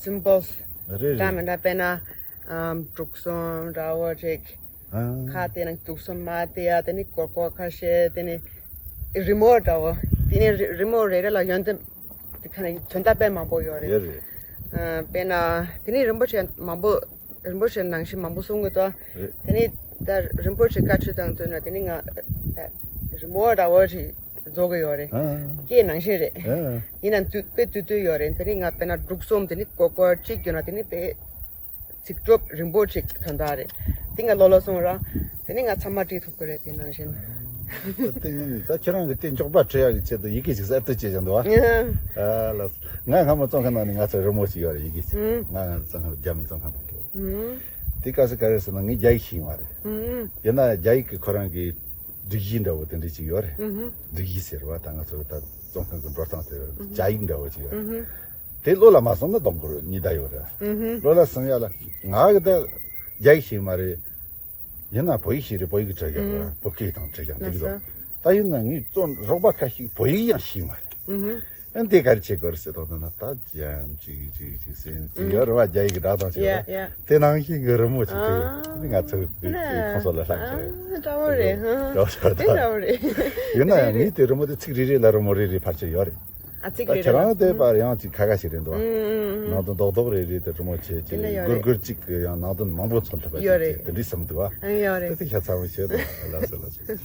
སིམ་བལ་རེད་འདྲ་རེད། མི་འདྲ་དཔེར་ན་ཨ་འབྲུག་གསུམ་འདྲ་བོ་ཅིག་ཨ་ཁ་དེ་ནང་འབྲུག་གསུམ་མ་དེ་ཡ་དེ་ནི་སྒོར་སྒོར་ཁ་ཤས་དེ་ནི་རི་མོ་འདྲ་བོ། དེ་ནི་རི་རི་མོ་རེ་རེ་ལ་ཡོན་ཏན་དེ་ཁ་ནས་དོན་དག་དཔེ་མང་པོ་ཡོད་རེད། ཡོད་རེད། ཨ་དཔེར་ན་དེ་ནི་རིན་པོ་ཆེ་མང་པོ། རིན་པོ་ཆེ་ནང་བཞིན་མང་པོ་གསུང་གི་འདུག་རེད། དེ་ནི་ད་རིན་པོ་ཆེ་བཀའ་ཁྲིད་དང་བསྟུན་ན་དེ་ནི་ང་ད་རི་མོ་འདྲ་བོ་ཞིག་བཟོ་གི་ཡོད་རེད། ཨ། སྐད་ནང་བཞིན་རེད། ཨ། ཡིན་ན་དུས་དཔེ་དུས་དུས་ཡོད་རེད། དེ་ནི་ང་དཔེར་ན་འབྲུག་གསུམ་དེ་ནི་སྒོར་སྒོར་གཅིག་ཡོད་ན་དེ་ནི་དཔེ་ཚིག་གྲོགས་རིན་པོ་ཆེ་དོན་དག་རེད། དེ་ང་ལོ་ལོ་གསུང་ར། དེ་ནི་ང་ཚང་མ་བྲིས་ཐུབ་ཀྱི་རེད་དེ་ནང་བཞིན། ད་དེ་ནི་ད་ཁྱེད་རང་གི་དེ་མགྱོགས་པ་བྲི་ཡག་གི་ཆེད་དུ་ཡི་གེ་ཞིག་གསར་གཏོད་བྱས་ཀྱང་འདུག་ཨ། ཨ་ལགས། ང་སྔ་མོ་བཙོན་ཁང་ནང་ནས་ང་ཚོ་རི་མོ་ཞིག་ཡོད་རེད་ཡི་གེ་ཞིག་ང་ང་ཚོ་བཙོན་ཁང་རྒྱ་མི་བཙོན་ཁང་ནང་སྐྱོད། དེ་སྐབས་སུ་ག་རེ་ཟེར་ན་ངས་རྒྱ་ཡིག་ཤེས་མ་རེད། ཡིན་ན་རྒྱ་ཡིག་གི་ཁོ་རང་གི་སྒྲིག་གཞི་འདྲ་བོ་དེ་འདྲ་ཅིག་ཡོད་རེད། སྒྲིག་གཞི་ཟེར་བ་ད་ང་ཚོ་ད་བཙོན་ཁང་གི་འགྲོ་སྟངས་དེ་རྒྱ་ཡིག་འདྲ་བོ་ཅིག་ཡོད་རེད། དེ་བློ་ལ་མ་སོང་ན་གཏོང་དགོས་རེད་གཉིས་ད་ཡོད་རེད། བློ་ལ་སོང་ཡ་ལ་ང་གི་ད་རྒྱ་ཡིག་ཤེས་མ་རེད། ཡིན་ན་བོད་ཡིག་ཤེས་རེད། བོད་ཡིག་བྲིས་ཡག་རེད། བོད་སྐད་དང་བྲིས་ཡག་འགྲིག་གི་འདུག་ད་ཡིན་ན་ངས་བཙོན་རོགས་པ་ཁ་ཤས་བོད་ཡིག་ཡང་ཤེས་མ་རེད། ཨ་འདི་ག་རེ་བྱེད་དགོས་རེད་ཟེར་དོགས་ན་ད་ཅང་ཅིག་ཅིག་ཅིག་ཟེར་ཅིག་ཡོད་རེད་བ། རྒྱ་ཡིག་གི་སྒྲ་གདངས་ཅིག་ཡོད་རེད། དེ་ནང་བཞིན་གྱི་རི་མོ་ཅིག་དེ་ནི་ང་ཚོ་དེ་ཁོང་ཚོ་ལ་ལྷག་ཅིག་རེད། འདྲ་བོ་རེད། འདྲ་བོ་ཞིག་རེད། ད་ཡིན་ན་ཡང་ངས་དེ་རི་མོ་དེ་ཚིག་རེ་རེ་ལ་རི་མོ་རེ་རེ་ཕར་ཕྱེ་ཡོད་རེད། ཨ་ཚིག་ད་རེ་རེ་ཁྱེད་རང་དེ་པར་ཡང་ཅིག་ཁ་ཁ་ཞིག་རེད་འདུག་ནང་དོན་རྡོག་རྡོག་རེ་རེ་དེ་རི་མོ་བྱས་ཅིག་སྒུར་སྒུར་ཅིག་གི་ཡང་ནང་དོན་མང་པོ་མཚོན་ཐུབ་པ་ཅིག་དེ་འདྲའི་བསམ་འདུག་བ། ཡོད་རེད། དེ་དེ་ཤ་ཚ་བོ་བྱས་འདུག་ལགས་སོ་ལགས་སོ།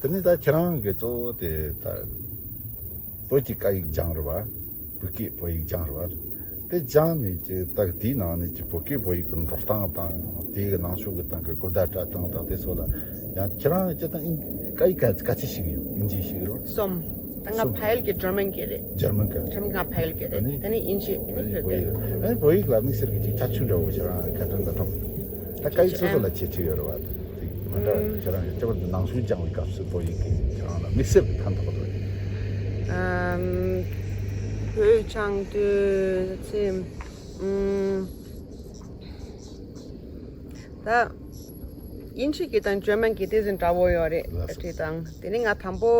དེ་ནི་ད་ཁྱེད་རང་གི་གཙོ་བོ་དེ་ད་བོད་ཀྱི་སྐད་ཡིག་སྦྱངས་རེད་བ། བོད་སྐད་བོད་ཡིག་སྦྱངས་རེད་བ། དེ་སྦྱངས་ནས་ཀྱི་ད་དེའི་ནང་ནས་ཀྱི་བོད་སྐད་བོད་ཡིག་གི་འགྲོ་སྟངས་དང་དེའི་གི་ནང་ཆོས་ཀྱི་སྟེང་གི་གོ་བརྡ་སྤྲོད་སྟངས་དང་དེ་ཚོ་ལ་ཡང་ཁྱེད་རང་སྤྱིར་བཏང་ཨིན་སྐད་ཡིག་ག་ག་ཚད་ཤེས་ཀྱི་ཡོད། ཨིན་ཇི་ཤེས་ཀྱི་རེད་བ། གསུམ། ད་ང་གསུམ། ཕ་ཡུལ་གྱི་འཇར་མན་སྐད་རེད། འཇར་མན་སྐད། འཇར་མན་ང་ཕ་ཡུལ་སྐད་རེད། ཨ་ནི། ད་ནི་ཨིན་ཇི་ཨ་ནི་བོད་སྐད། ཨ་ནི་བོད་ཡིག་ལ་དམིགས་བསལ་གྱི་ཅིག་ཁྱད་ཆོས་འདྲ་བོ་ཞིག་རང་གི་ཁ་བྲལ་འདྲ་འགྲོ། ད་སྐད་ཡིག་སོ་སོ་ལ་ཁྱད་ཆོས་ཡོད་རེད་བ། དེ་མི་འདྲ་བ་ཁྱེད་རང་གི་སྤྱི་བོ་འདི་ནང་ཆོས་སྦྱང་བའི་སྐབས་སུ་བོད་ཡིག་གི་ཁྱེད་རང་ལ་དམིགས་བསལ་གྱི་ཕན་ཐོགས་འདུག་ཨམ། བོད་སྦྱང་དུས་ཚེ་ཨམ། ད་ཨིན་ཇི་གི་དང་འཇར་མན་གི་དེ་ཚོ་འདྲ་བོ་ཡོད་རེད། ལགས་སོ། དེ་དང་དེ་ནི་ང་དང་པོ།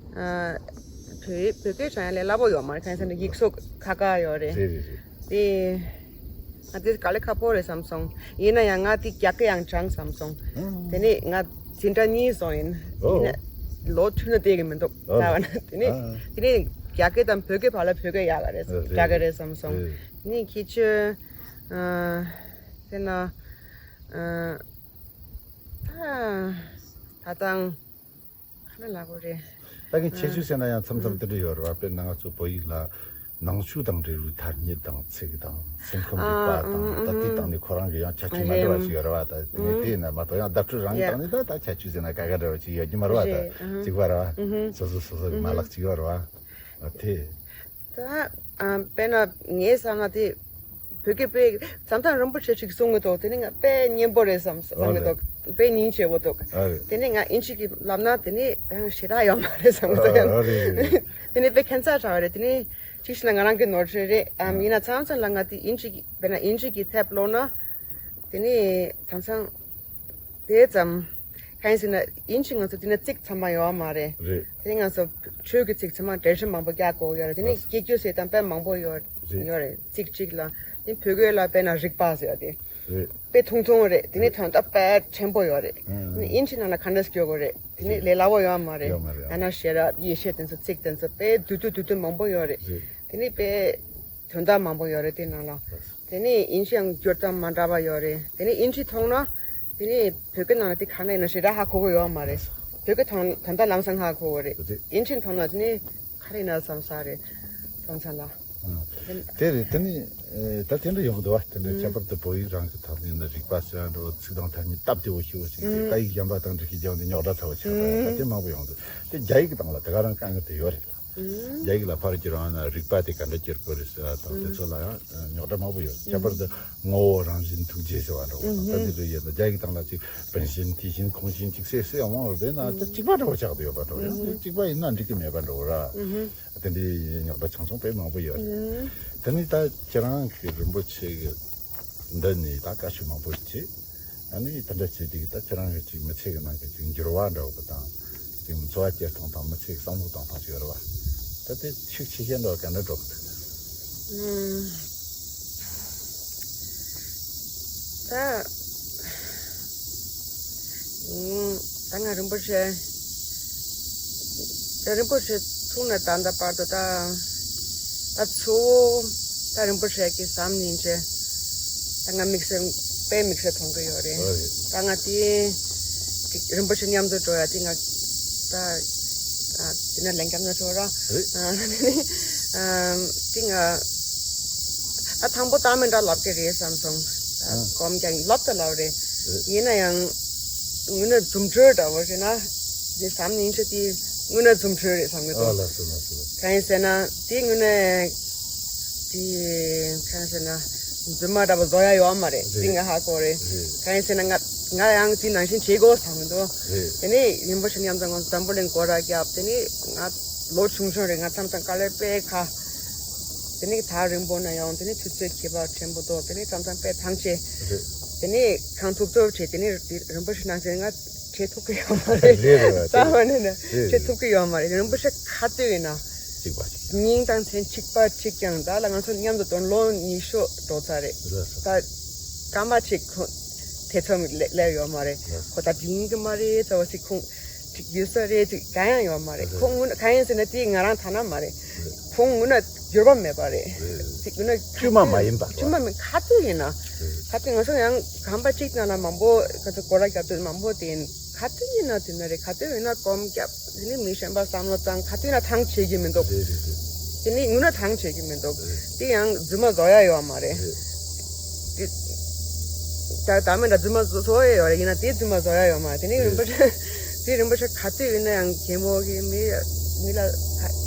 ཨ། བོད་བོད་སྐད་སྦྱང་ཡ་ལས་སླ་པོ་ཡོད་མ་རེད། གང་ཡིན་ཟེར་ན་ཡིག་གཟུགས་ཁག་ཁག་ཡོད་རེད། རེད་རེད་རེད། དེ་ང་དེ་དཀའ་ལས་ཁག་པོ་རེད་བསམ་སོང་། ཡིན་ན་ཡང་ང་དེ་རྒྱ་སྐད་ཡང་སྦྱང་བསམ་སོང་། ཨ། དེ་ནས་ང་འཛིན་གྲྭ་གཉིས་སོང་ཡིན། ཨོ། ཡིན་ན་ལོ་དྲུག་ན་བསྡད་ཀྱི་མི་འདུག་ཨ། ད་བ་ན་དེ་ནས་ཨ། དེ་ནས་རྒྱ་སྐད་དང་བོད་སྐད་བར་ལ་བོད་སྐད་ཡག་ག་རེད། ཨ། རེད། འདྲ་གི་རེད་བསམ་སོང་། རེད། དེ་ནས་ཁྱེད་ཚོས་ཨ། དེ་ན་ཨ། ད་ད་ལྟ། ཁ་ན་ལ་གོ་རེད། ད་གིན་ཁྱད་ཆོས་ཟེར་ན་ཡང་མཚམས་མཚམས་དེ་འདྲ་ཡོད་རེད་བ། དཔེར་ན་ང་ཚོ་བོད་ཡིག་ལ་ནང་ཆོས་དང་འབྲེལ་བའི་ཐ་སྙད་དང་ཚིག་དང་སེམས་ཁམས་རིག་པ་དང་ད་དེ་དང་ནི་ཁོ་རང་གི་ཡང་ཁྱད་ཆོས་མ་འདྲ་བ་ཞིག་ཡོད་རེད་བ། ད་དེ་ནས་དེ་ཡིན་ན་མ་གཏོགས་ཡང་བརྡ་སྤྲོད་རང་གི་སྟེང་ནས་ད་ད་ཁྱད་ཆོས་ཟེར་ན་ག་ག་འདྲ་བ་ཞིག་ཡོད་ཀྱི་མ་རེད་བ། ད་གཅིག་པ་རེད་བ། སོ་སོ་སོ་སོ་གི་མ་ལག་གཅིག་པ་རེད་བ། ཨ་དེ། ད་ཨ་དཔེར་ན་ངའི་བསམ་ན་དེ་བོད་སྐད་དཔེ་བྱམས་ཐང་རིན་པོ་ཆེ་ཞིག་གསུང་གི་འདུག་དེ་ནི་ང་དཔེ་སྙན་པོ་རེད་བསམ་བསམ་གི་འདུག་དཔེ་སྙིང་རྗེ་བོ་འདུག་ཨ་རེད། དེ་ནི་ང་ཨིན་ཇི་གི་ལབ་ན་དེ་ནི་ད་ཞེ་དྲག་ཡོད་མ་རེད་བསམ་གི་འདུག་ཨ་རེད་རེད། དེ་ནི་དཔེ་ཁྱད་མཚར་དྲགས་རེད། དེ་ནི་ཅིག་བྱས་ན་ང་རང་གི་ནོར་འཁྲུལ་རེད། ཨམ་ཡིན་ན་མཚམས་མཚམས་ལ་ང་དེ་ཨིན་ཇི་གི་དཔེར་ན་ཨིན་ཇི་གི་ཐེབས་ཀློག་ན་དེ་ནི་མཚམས་མཚམས། དེ་ཙམ། གང་ཡིན་ཟེར་ན་ཨིན་ཇི་ང་ཚོ་འདི་ན་ཚིག་ཚང་མ་ཡོད་མ་རེད། རེད། དེ་ནི་ང་ཚོ་ཆོས་ཀྱི་ཚིག་ཚང་མ་འགྲེལ་བཤད་མང་པོ་རྒྱག་དགོས་ཡོད་རེད། དེ་ནི་ལགས། སྐྱེ་རྒྱུ་ཟེར་དང་དཔེ་མང་པོ་ཡོད་རེད། ཡོད་རེད། ཚིག་གཅིག་ལ་ནི་བོད་སྐད་ལ་དཔེར་ན་རིག་པ་ཟེར་བ་དེ་རེད། དཔེ་ཐུང་ཐུང་རེད། དེ་ནི་རེད། དོན་དག་དཔེ་ཕྲན་བུ་ཡོད་རེད། ཨང་། དེ་ནི་ཨིན་ཇི་ནང་ལ་ག་འདྲ་སྐྱོར་དགོས་རེད། དེ་ནི་རེད། ལས་སླ་བོ་ཡོད་མ་རེད། ཡོད་མ་རེད། ཡང་ན་ཤེས་རབ་ཡེ་ཤེས་དེ་ཚོ་ཚིག་དེ་ཚོ་དཔེ་བསྡུས་བསྡུས་བསྡུས་བསྡུས་མང་པོ་ཡོད་རེད། རེད། དེ་ནི་དཔེ་དོན་དག་མང་པོ་ཡོད་རེད་དེ་ནང་ལ། ལགས། དེ་ནས་ཨིན་ཇི་ཡང་བསྒྱུར་སྟངས་མ་འདྲ་བ་ཡོད་རེད། དེ་ནས་ཨིན་ཇི་མཐོང་ན་ དེ་ནས་བོད་སྐད་ནང་ལ་དེ་ག་འདྲ་ཡིན་ན་ཞེ་དྲག་ཧ་གོ་གི་ཡོད་མ་རེད། བོད་སྐད་ཐོག་ད་ལྟ་ལམ་སང་ཧ་གོ་གི་རེད། དེ་དབྱིན་ཇིའི་ཐོག་ན་དེ་ནས་ག་རེ་ཡིན་ན་བསམ་ས་རེད། བསམ་ས་ལ། ཨང་། དེ་རེད། དེ་ནི་ཨེ་ད་དེ་འདྲ་ཡོང་གི་འདུག་བ། དེ་འདྲ་ཁྱད་པར་དུ་བོད་ཡིག་རང་གི་ཐོག་ནས་ནི་རིག་པ་ཟེར་ཡ་འདྲ་བོ། ཚིག་དང་ཐ་སྙད་སྟབས་བདེ་བོ་ཞེ་པོ་ཞིག་དེ་ཨུམ། སྐད་ཡིག་གཞན་པ་དང་འདྲ་ཞིག་སྦྱངས་ཏེ་རྙོག་དྲ་ཚ་བོ་ཆགས་པ་ད་དེ་མང་པོ་ཡོང་འདུག་དེ་རྒྱ་ཡིག་གི་སྟེང་ལ་དེ་ག་རང་དཀའ་ངལ་དེ་ཡོད་རེད་ལ། ཨུམ། རྒྱ་ཡིག་ལ་ཕར་བསྒྱུར་བ་ན་རིག་པ་དེ་ག་འདྲ་བསྒྱུར་དགོས་རེད་ཟེར་བ་དང་དེ་ཚོ་ལ་ཡང་རྙོག་དྲ་མང་པོ་ཡོད། ཁྱད་པར་དུ་ངོ་བོ་རང་བཞིན་ཐུགས་རྗེ་ཟེར་བ་འདྲ་བོ་དང་ད་འདི་འདྲ་ཡོད་ན། རྒྱ་ཡིག་སྟེང་ལ་ཅིག་བུན་བཞིན་ཏི་བཞིན་ཁུང་བཞིན་ཅིག་སེ་སེ་ཡང་མང་བ་རེད་ན་དེ་གཅིག་པ་འདྲ་བོ་ཆགས་བསྡད་ཡོད་པ་འདྲ་བོ། ཡང་དེ་གཅིག་པ་ཡིན་ན་འགྲིག་གི་མེད་པ་འདྲ་བོ་ར། དེ་འདྲའི་རྙོག་དྲ་ཆུང་ཆུང་དཔེ་མང་པོ་ཡོད་རེད། དེ་ནི་ད་ཁྱེད་རང་གི་རིན་པོ་ཆེ་གི་འདི་ནས་ད་བཀའ་ཆོས་མང་པོ་བྱས། ཨ་ནི་དེ་འདྲ་བྱས་དུས་ད་ཁྱེད་རང་གི་ཅིག་མི་ཚེ་གི་ནང་གི་ཅིག་འགྱུར་བ་འདྲ་བོ་དང་། ཅིག་འཚོ་བ་སྐྱེལ་སྟངས་དང་མི་ཚེ་གི་བསམ་བློ་གཏོང་སྟངས་ཅིག་ཡོད་རེད་བ། ད་དེ་ཤུགས་ཆེ་ཤོས་འདྲ་བ་ག་འདྲ་འགྲོ་གི་འདུག་ཨུམ། ད། ཨུམ། ད་ང་རིན་པོ་ཆེ། ད་རིན་པོ་ཆེ་ཐུག་ནས་ད་ལྟ་བར་དུ་ད། ད་གཙོ་བོ། ད་རིན་པོ་ཆེ་གི་ཟམ་ཉིན་བྱས། ད་ང་དམིགས་བསལ་དཔེ་དམིགས་བསལ་མཐོང་གི་ཡོད་རེད། ཨོ་རེད། ད་ང་དེ་རིན་པོ་ཆེ་མཉམ་དུ་འགྲོ་ཡ་དེ་ང་ད་ད་དེ་ན་ལན་སྐྱབས་ན་ཆོག་ར། རེད། ཨ་དེ་ང་ད་དང་པོ་ད་མི་འདྲ་ལབ་ཀྱི་རེད་བསམ་སོང་། ད་ཨ་གོམས་ཀྱང་ལབ་ད་ལབ་རེད། རེད། ཡིན་ན་ཡང་དངོས་གནས་རྫུ་འཕྲུལ་འདྲ་བོ་རེད་ན། དེ་ཟམ་ཉིན་བྱས་དེ་དངོས་གནས་རྫུ་འཕྲུལ་རེད་བསམ་གི་འདུག་ཨ་ལགས་སོ་ལགས་སོ་ལགས་སོ། གང་ཡིན་ཟེར་ན་དེ་དངོས་གནས། དེ། གང་ཟེར་ན། རྫུན་མ་འདྲ་པོ་བཟོ་ཡ་ཡོད་མ་རེད། རེད། དེ་ང་ཧ་གོ་རེད། རེད། གང་ཡིན་ཟེར་ན་ང་ང་ཡང་དེ་ནང་བཞིན་བྱེད་དགོས་བསམ་གི་འདུག་རེད། དེ་ནས་རིན་པོ་ཆེ་མཉམ་དུ་ང་འཛམ་བུ་གླིང་སྐོར་ར་བརྒྱབ། དེ་ནས་ང་ལོ་ཆུང་ཆུང་རེད། ང་མཚམས་མཚམས་དཀའ་ལས་དཔེ་ཁག་དེ་ནས་ཐག་རིང་པོ་ན་ཡང་དེ་ནས་དུས་ཚོད་ཁྱད་པར་ཆེན་པོ་འདུག་དེ་ནས་མཚམས་མཚམས་དཔེ་ཐང་ཆད། རེད། དེ་ནས་གང་ཐུབ་ཐུབ་བྱས་དེ་ནས་རིན་པོ་ཆེ་ནང་བཞིན་ང་བྱེད་ཐུབ་ཀྱི་ཡོད་མ་རེད། རེད་རེད་རེད། རྩ་བ་ནས་ནས་རེད་བྱེད་ཐུབ་ཀྱི་ཡོད་མ་རེད། རིན་པོ་ཆེ་ག་དུས་ཡིན་ན། གཅིག་པ་གཅིག་རྐྱང་། སྙིང་དང་མཚན་གཅིག་པ་གཅིག་རྐྱང་། ད་ལ་ང་ཚོ་མཉམ་དུ་དོན་ལོ་ཉི་ཤུ་འགྲོ་ཚར་རེད། ལགས་སོ། ད་སྐར་མ་གཅིག་ཁོ་ཐེ་ཚོམ་ལས་སླེབས་ཡོད་མ་རེད། ལགས་སོ། ཁོ་ད་དྲིན་གི་མ་རེད་ཚ་བ་ཞིག་ཁུངས་གཅིག་ཡོད་ས་རེད་ཅིག་གང་ཡང་ཡོད་མ་རེད། ལགས་སོ། ཁོང་དངོས་གནས་གང་ཡིན་ཟེར་ན་དེ་ང་རང་ཐ་ན་མ་རེད། ལགས་སོ། ཁོང་དངོས་གནས་འགྱུར་བ་མེད་པ་རེད། ལགས་སོ། དེ་དངོས་གནས་བཅོས་མ་མ་ཡིན་པ། བཅོས་མ་མིན་ག་དུས་ཡིན་ན། ལགས་སོ། ག་དུས་ང་ཚོ་ཡང་གང་པ་གཅིག་ན་ལ་མང་པོ་ང་ཚོ་སྐོར་ར་རྒྱབ་དུས་མང་པོ་དེ་ཡིན། ག་དུས་ཡིན་ན་དེ་ན་རེད། ག་དུས་ཡིན་ན་གོམ་རྒྱབ། དེ་ནི་མི་གཞན་པ་བསམ་བློ་བཏང་། ག་དུས་ན་ཐང་ཆད་ཀྱི་མི་འདུག་རེད་རེད་རེད། དེ་ནི་ཡིན་ན་ཐང་ཆད་ཀྱི་མི་འདུག་རེད། དེ་ཡང་རྫུན་མ་བཟོ་ཡ་ཡོད་མ་རེད། རེད། དེ་ད་ད་མི་འདྲ་རྫུན་མ་བཟོ་བཟོ་ཡ་ཡོད་རེད། ཡིན་ན་དེ་རྫུན་མ་བཟོ་ཡ་ཡོད་མ་རེད། དེ་ནི་རེད། རིན་པོ་ཆེ་དེ་རིན་པོ་ཆེ་ག་དུས་ཡིན་ན་ཡང་གད་མོ་གི་མི་མི་ལ་ག་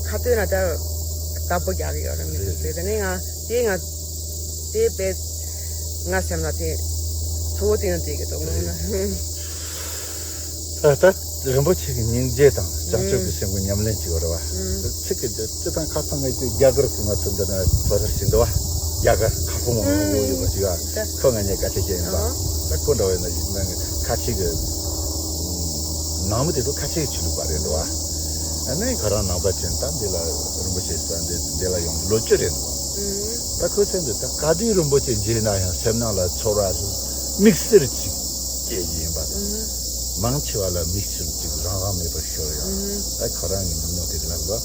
ག་དུས་ན་ད་བདག་པོ་རྒྱག་གི་ཡོད་རེད། མི་རེད། དེ་དེ་ནི་ང་དེ་ང་དེ་དཔེ་ང་སེམས་ལ་དེ་གཙོ་བོ་དེ་ཡང་དེ་གི་འདུག་ངོ་མ། ད་ལྟ་རིན་པོ་ཆེ་གི་སྙིང་རྗེ་དང་བྱང་ཆུབ་ཀྱི་སེམས་ཀྱི་ཉམས་ལེན་ཅིག་ཡོད་རེད་བ། ཚིག་གི་འདི་སྤྱི་དང་ཁ་ཚང་ངེས་ཅིག་རྒྱ་གར་གྱི་ང་ཚོ་འདི་ན་བོད་རིགས་ཤིག་འདུག་བ། རྒྱ་གར་ཁ་ཕོ་མོ་མང་པོ་ཡོད་པ་ཅིག་ཨ། ཁོ་ང་གཉིས་སྐད་ཆ་བཤད་ཡིན་པ། ད་ཁོ་འདྲ་བས་ན་ཡིན་ན་ཁ་ཆེ་གི་ནང་མི་དེ་ཚོ་ཁ་ཆེ་གི་ཆོས་ལུགས་པ་རེད་འདུག་བ། ཨ་ནི་ཁོ་རང་ནང་པ་ཅན་ད་འདི་ལ་རིན་པོ་ཆེ་ས་འདི་འདི་ལ་ཡོང་ལོ་བཅུ་རེད་འདུག་བ། ད་ཁོའི་སེམས་དུ་ད་ག་དུས་རིན་པོ་ཆེ་མཇལ་ན་ཡང་སེམས་ནང་ལ་ཚོར་བ་དམིགས་བསལ་ཅིག་སྐྱེ་ཡི་ཡིན་པ་དང་། མང་ཆེ་བ་ལ་མིག་ཆུ་གཅིག་རང་དབང་མེད་པར་ཤོར་ཡང་། ད་ཁོ་རང་གི་ཉམས་མྱོང་དེ་ལ་འགྲོ།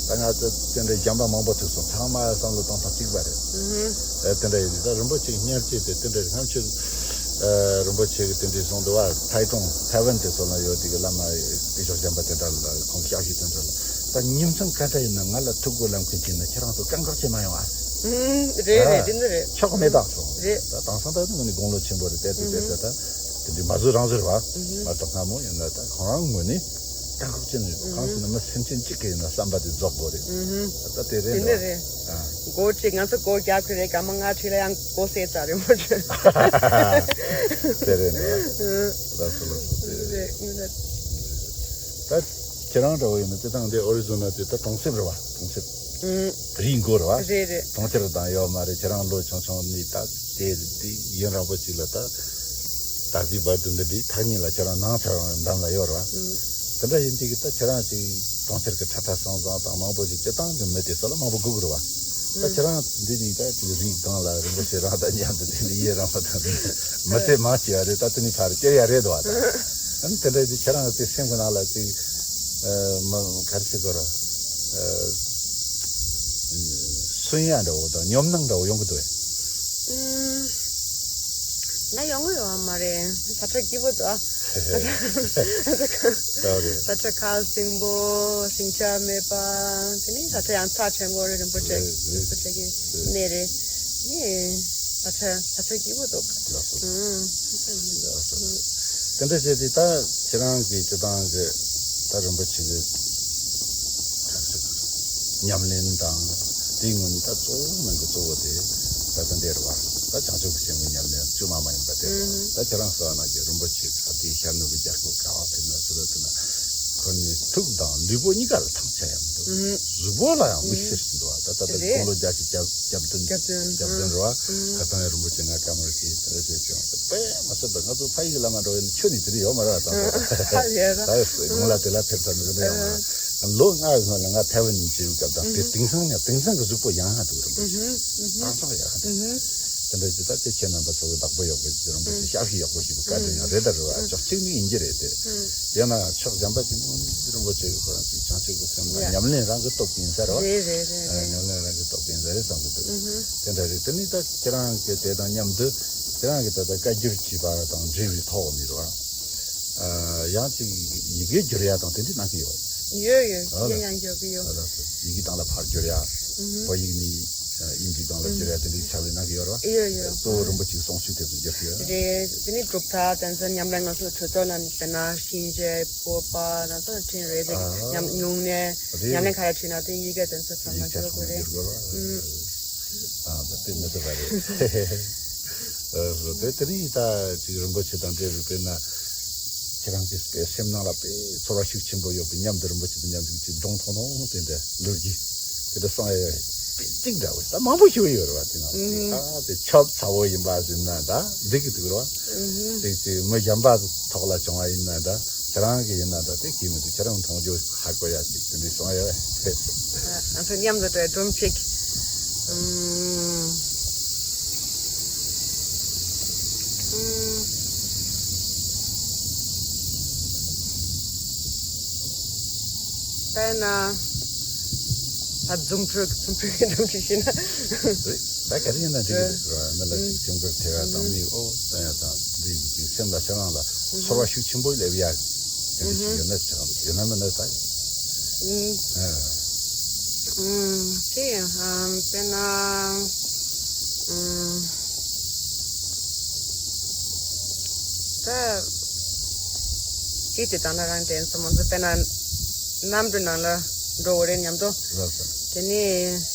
ད་ང་ཚོ་དེ་འདྲའི་གཞན་པ་མང་པོ་ཐུག་སོང་། ཚང་མ་བསམ་བློ་གཏོང་སྟངས་གཅིག་པ་རེད། ཨ་དེ་འདྲ་ཡིན་ད་རིན་པོ་ཆེ་གི་སྙན་ཆེ་དེ་དེ་འདྲ་རེད། ནམ་ཆོས་རིན་པོ་ཆེ་གི་དེ་འདྲའི་གསུང་འདུག་བ། ཐའེ་ཀྲུང་ཐའེ་ཝན་དེ་ཚོ་ལ་ཡོད་དེ་གི་བླ་མ་སྐུ་ཞབས་གཞན་པ་དེ་འདྲ་ལ་ཁོང་ཞབས་ཞུ་དེ་འདྲ་ལ། ད་ཉིན་མཚན་ག་འདྲ་ཡིན་ན་ང་ལ་ཐུགས་དགོས་ལམ་ཁ་ཅིག་ན་ཁྱེད་རང་ཚོ་བཀག་འགོག་བྱེད་མ་ཡོང་ཨ། ཨུམ། རེད་རེད། དེ་འདྲ་རེད། ཆོག་མེད་དང་སོང་། རེད། ད་དེང་སང་ད་ནི་དགུང་ལོ་ཆེན་པོ་རེད། དེ་དེ་དེ་དེ་ད་དེ་འདྲའི་མ་བཟོད་རང་བཟོད་རེད་བ། ཨུམ། མ་གཏོགས་སྔ་མོ་ཡིན་ན་ད་ཁོང་རང་ངོས་ནས་བཀག་འགོག་བྱེད་ནས་གང་ཟེར་ན་མི་སེམས་ཅན་གཅིག་གི་ཡིན་ན་བསམ་པ་དེ་རྫོགས་དགོས་རེད། ཨུམ། ད་དེ་རེད་དེ་འདྲ་འདུག་རེད། ཨ། མགོ་གཅིག་ང་ཚོ་མགོ་རྒྱག་གི་རེད། སྐར་མ་ལྔ་ཁྲི་ལ་ཡང་མགོ་སེ་ཙ་རེད་མོ་ཆེ། དེ་རེད་འདུག་ཨུམ། ལགས་སོ་ལགས་སོ། དེ་རེད། རེད་ངོས་ནས། ད་ཁྱེད་རང་འདྲ་བོ་ཡིན་ན་དེ་དང་དེ་ཨོ་རི་ཛོ་ན་དེ་ད་གྲོང་གསེབ་རེད་བ། གྲོང་གསེབ། ཨུམ། རིའི་མགོ་རེད་བ། རེད་རེད། གྲོང་ཁྱེར་དང་ཡོད་མ་རེད། ཁྱེད་རང་ལོ་ཆུང་ཆུང་ནས་ད་དེ་དེ་ཡུན་རིང་པོ་ཅིག་ལ་ད་དར་རྒྱས་བར་དུ་འདི་འདྲའི་ཐག་ཉེ་ལ་ཁྱེད་རང་ནང་ཚང་འདམ་ལ་ཡོད་རེད་བ། ཨུམ། དེ་འདྲ་ཡིན་དུས་ཀྱི་ད་ཁྱེད་རང་ཅིག་གྲོང་ཁྱེར་གྱི་ཁྲ་ཁྲ་སང་སང་དང་མང་པོ་ཅིག་སྤྱི་བཏང་གི་མི་དེ་ཚོ་ལ་མང་པོ་སྒུག་རེད་བ། ད་ཁྱེད་རང་འདི་ནས་ད་ཅིག་རིགས་སྒང་ལ་རིན་པོ་ཆེ་རང་དང་མཉམ་དུ་དེ་ནས་ཡེ་རང་བ་དང་མི་ཚེ་མང་ཆེ་བ་རེད། ད་དེ་ནས་ཕར་སྐྱེལ་ཡ་རེད་འདུག་བ། ད་ཨ་ནི་དེ་འདྲ་ཅིག་ཁྱེད་རང་གི་སེམས་ཀྱི་ནང་ལ་ཅིག་ཨ་མ་ག་རེ་ཟེར་དགོས་ར། ཨ་སུན་ཡ་འདྲ་བོ་དང་ཉོབ་སྣང་འདྲ་བོ་ཡོང་གི་འདུག་བས། ཨུམ། ན་ཡོང་གི་ཡོད་མ་རེད། ས་ཆ་སྐྱིད་པོ་འདུག་ཨ། ས་ཆ་ས་ཆ་ཁ་ས་ཆ་ཁ་སིང་པོ་ཞིང་ཆ་མེད་པ། དེ་ནི་ས་ཆ་ཡང་ཚ་ཆེན་པོ་རེད། རིན་པོ་ཆེ་རེད་རེད། རིན་པོ་ཆེ་གི་གནས་རེད། ནི་ས་ཆ་ས་ཆ་སྐྱིད་པོ་འདུག་ལགས་སོ། ཨུམ། ལགས་སོ། དེ་འདྲ་བྱས་ཏེ་ད་ཁྱེད་རང་གི་སྤྱི་བཏང་གི་ད་རིན་པོ་ཆེ་གི་ཉམས་ལེན་དང་དེའི་ངོས་ནས་ད་གཙོ་བོ་ནང་གི་གཙོ་བོ་དེ་ད་ལྟ་འདིར་བ་ད་བྱང་ཆུབ་ཀྱི་སེམས་ཀྱི་ཉམས་ལེན་བཅོས་མ་མ་ཡིན་པ་དེ་རེད་བ། ད་ཁྱེད་རང་གསུངས་ནང་གི་རིན་པོ་ཆེ་ག་དེའི་ཤར་ནུབ་ཀྱི་རྒྱ་སྐུད་ག་བ་ཕེབས་ན་སུ་ལ་ཐུག་ན་ཁོ་ནི་ཐུགས་དང་ལུས་པོ་གཉིས་ཀ་ལ་ཐང་ཆད་ཡང་མི་འདུག་གཟུགས་པོ་ལ་ཡང་མིག་སེར་ཞིག་འདུག་བ། ད་ལྟ་ད་དགུང་ལོ་བརྒྱད་ཅུ་གྱ་གྱ་བདུན་གྱ་བདུན་རེད་བ། ཁ་སང་ཡང་རིན་པོ་ཆེ་ང་བཀའ་མོལ་གྱིས་དེ་འདྲ་བྱས་བྱུང་། དཔེ་མ་སྲིད་པ་ང་ཚོ་ཕ་ཡུལ་གྱི་བླ་མ་འགྲོ་བའི་ནི་ཆོས་ནི་དེ་འདྲ་ཡོད་མ་རེད་བ། ད་ད་ད་དགུང་ལ་དེ་ལ་ཕེབས་ཚར་ནི་དེ་འདྲ་ཡོད་མ་རེད། ལོ་ལྔའི་སྔོན་ལ་ང་ཐའེ་ཝན་ནས་མཇལ་བའི་སྐབས་དང་དེ་དེང་སང་ཡང་དེང་སང་གི་གཟུགས་པོ་ཡང་ཧ་འདུག་རིན་པོ་ཆེ། ཨང་ཚང་ཡག་ག་འདུག་དེ་འདྲ་ཅི་ད་དེ་ཁྱེད་རྣམ་པ་ཚོ་གི་བདག་པོ་ཡག་པོ་ཞིག་རིན་པོ་ཆེ་ཤར་གི་ཡག་པོ་ཞིག་གི་བཀའ་དྲིན་ཡང་རེད་ད་རེད་བ། ཕྱོགས་གཅིག་ནས་ཡིན་གྱི་རེད་དེ། ཡང་ན་ཕྱོགས་གཞན་པ་ཅིག་ནས་རིན་པོ་ཆེ་གི་ཁོ་རང་ཅིག་བྱང་ཆུབ་ཀྱི་སེམས་དང་ཉམས་ལེན་རང་གི་སྟོབས་ཀྱིས་ཡིན་ས་རེད་བ། རེད་རེད་རེད་རེད། ཉམས་ལེན་རང་གི་སྟོབས་ཀྱིས་ཡིན་ས་རེད་བསམ་གི་འདུག་དེ་འདྲ་རེད། དེ་ནས་ད་ཁྱེད་རང་གི་དེ་དང་མཉམ་དུ་ཁྱེད་རང་གི་ད་ལྟ་བཀའ་འགྱུར་བྲིས་པ་དང་འབྲེལ་བའི་ཐོག་ནས་རེད་བ། ཡང་ཅིག་ཡི་གེ་བསྒྱུར་ཡ་དང་དེ་འདྲ་གནང་གི་ཡོད་བ། ཡོད་ཡོད། ཡི་གེ་ཡང་བསྒྱུར་གི་ཡོད། ཡི་གེ་དང་ལ་ཕར་བསྒྱུར་ཡ། བོད་ཡིག་ནས་དབྱིན་ཇི་སྒང་ལ་བསྒྱུར་ཡ་དེ་འདྲའི་ཕྱག་ལས་གནང་གི་ཡོད་རེད་བ། ཡོད་ཡོད། གཙོ་བོ་རིན་པོ་ཆེའི་གསུང་ཆོས་དེ་ཚོ་བསྒྱུར་གི་ཡོད་རེད། དེ་ནི་གྲུབ་མཐའ་དེ་ཚོ་ཉམས་ལེན་ང་ཚོ་གྲོས་ཚོགས་ནང་དཔེར་ན་གཤིན་རྗེ་སྤོབས་པ་དེ་ཚོ་ཁྲིད་རེད་ཅིག་ཉམས་སྨྱུང་གནས་ཉམས་ལེན་ག་རེ་ཁྲིད་ན་དེ་ཡི་གེ་དེ་ཚོ་ཚང་མ་བསྒྱུར་དགོས་རེད། ཨ་ད་དེ་མི་ཚོ་བ་རེད། ཨ་དེ་དེ་རིང་ད་ཅིག་རིན་པོ་ཆེ་དང་འབྲེལ་བའི་དཔེར་ན། ཁྱེད་རང་གི་སེམས་ནང་ལ་དཔེ་ཚོར་བ་ཤུགས་ཆེན་པོ་ཡོད་པའི་མཉམ་དུ་རིན་པོ་ཆེ་དང་མཉམ་དུ་ཅིག་སྒྲུང་ཐུང་ཐུང་དེ་འདྲ་ལོ་རྒྱུས་དེ་འདྲ་གསུང་ཡ་ཡོད་པའི་གཅིག་འདྲ་བོ་ད་མང་པོ་ཞིག་ཡོད་རེད་བ། དེ་ནང་ཨ་དེ་ཆབ་ཚ་བོ་ཡིན་པ་ཟེར་ན་ད་འགྲིག་གི་འདུག་རེད་བ། ཅིག་ཅིག་མི་གཞན་པ་ཐོག་ལ་བྱུང་བ་ཡིན་ན་ད་ཁྱེད་རང་གི་ཡིན་ན་ད་དེ་གི་མི་འདུག་ཁྱེད་རང་མཐོང་རྒྱུ་ཧ་གོ་ཡ་ཅིག་དེ་འདྲ་གསུང་ཡ་ཡོད། ང་ཚོ་མཉམ་དུ་འགྲོ་བའི་སྒྲུང་གཅིག་ཨུམ། ཨུམ། དཔེར་ན། ད་རྫུ་འཕྲུལ་རྫུ་འཕྲུལ་གྱི་སྒྲུང་གཅིག་བཤད་ན། རེད། ད་ག་རེ་ཡིན་ན་འགྲིག་གི་འདུག་ར། མི་ལ་ཅིག་སེམས་ཁུར་ཐེབས་ཡ་དང་མིའི་ཨོ་བསམ་ཡ་དང་འདི་ཡི་ཅིག་སེམས་ལ་ཁྱེད་རང་ལ་ཚོར་བ་ཤུགས་ཆེན་པོ་སླེབས་ཡ་དེ་འདྲ་ཞིག་ཡོད་ན་ཆགས་འདུག་ཡོད་ན་མིན་ན་ད། ཨུམ། ཨ། ཨུམ། ཅི་ཡང་ཨམ་དཔེར་ན། ཨུམ། ད། ཅི་དེ་དང་ན་རང་དྲན་སོང་། ང་ཚོ་དཔེར་ན་གནམ་གྲུ་ནང་ལ་འགྲོ་དགོས་རེད་མཉམ་དུ། ལགས་སོ། དེ་ནས་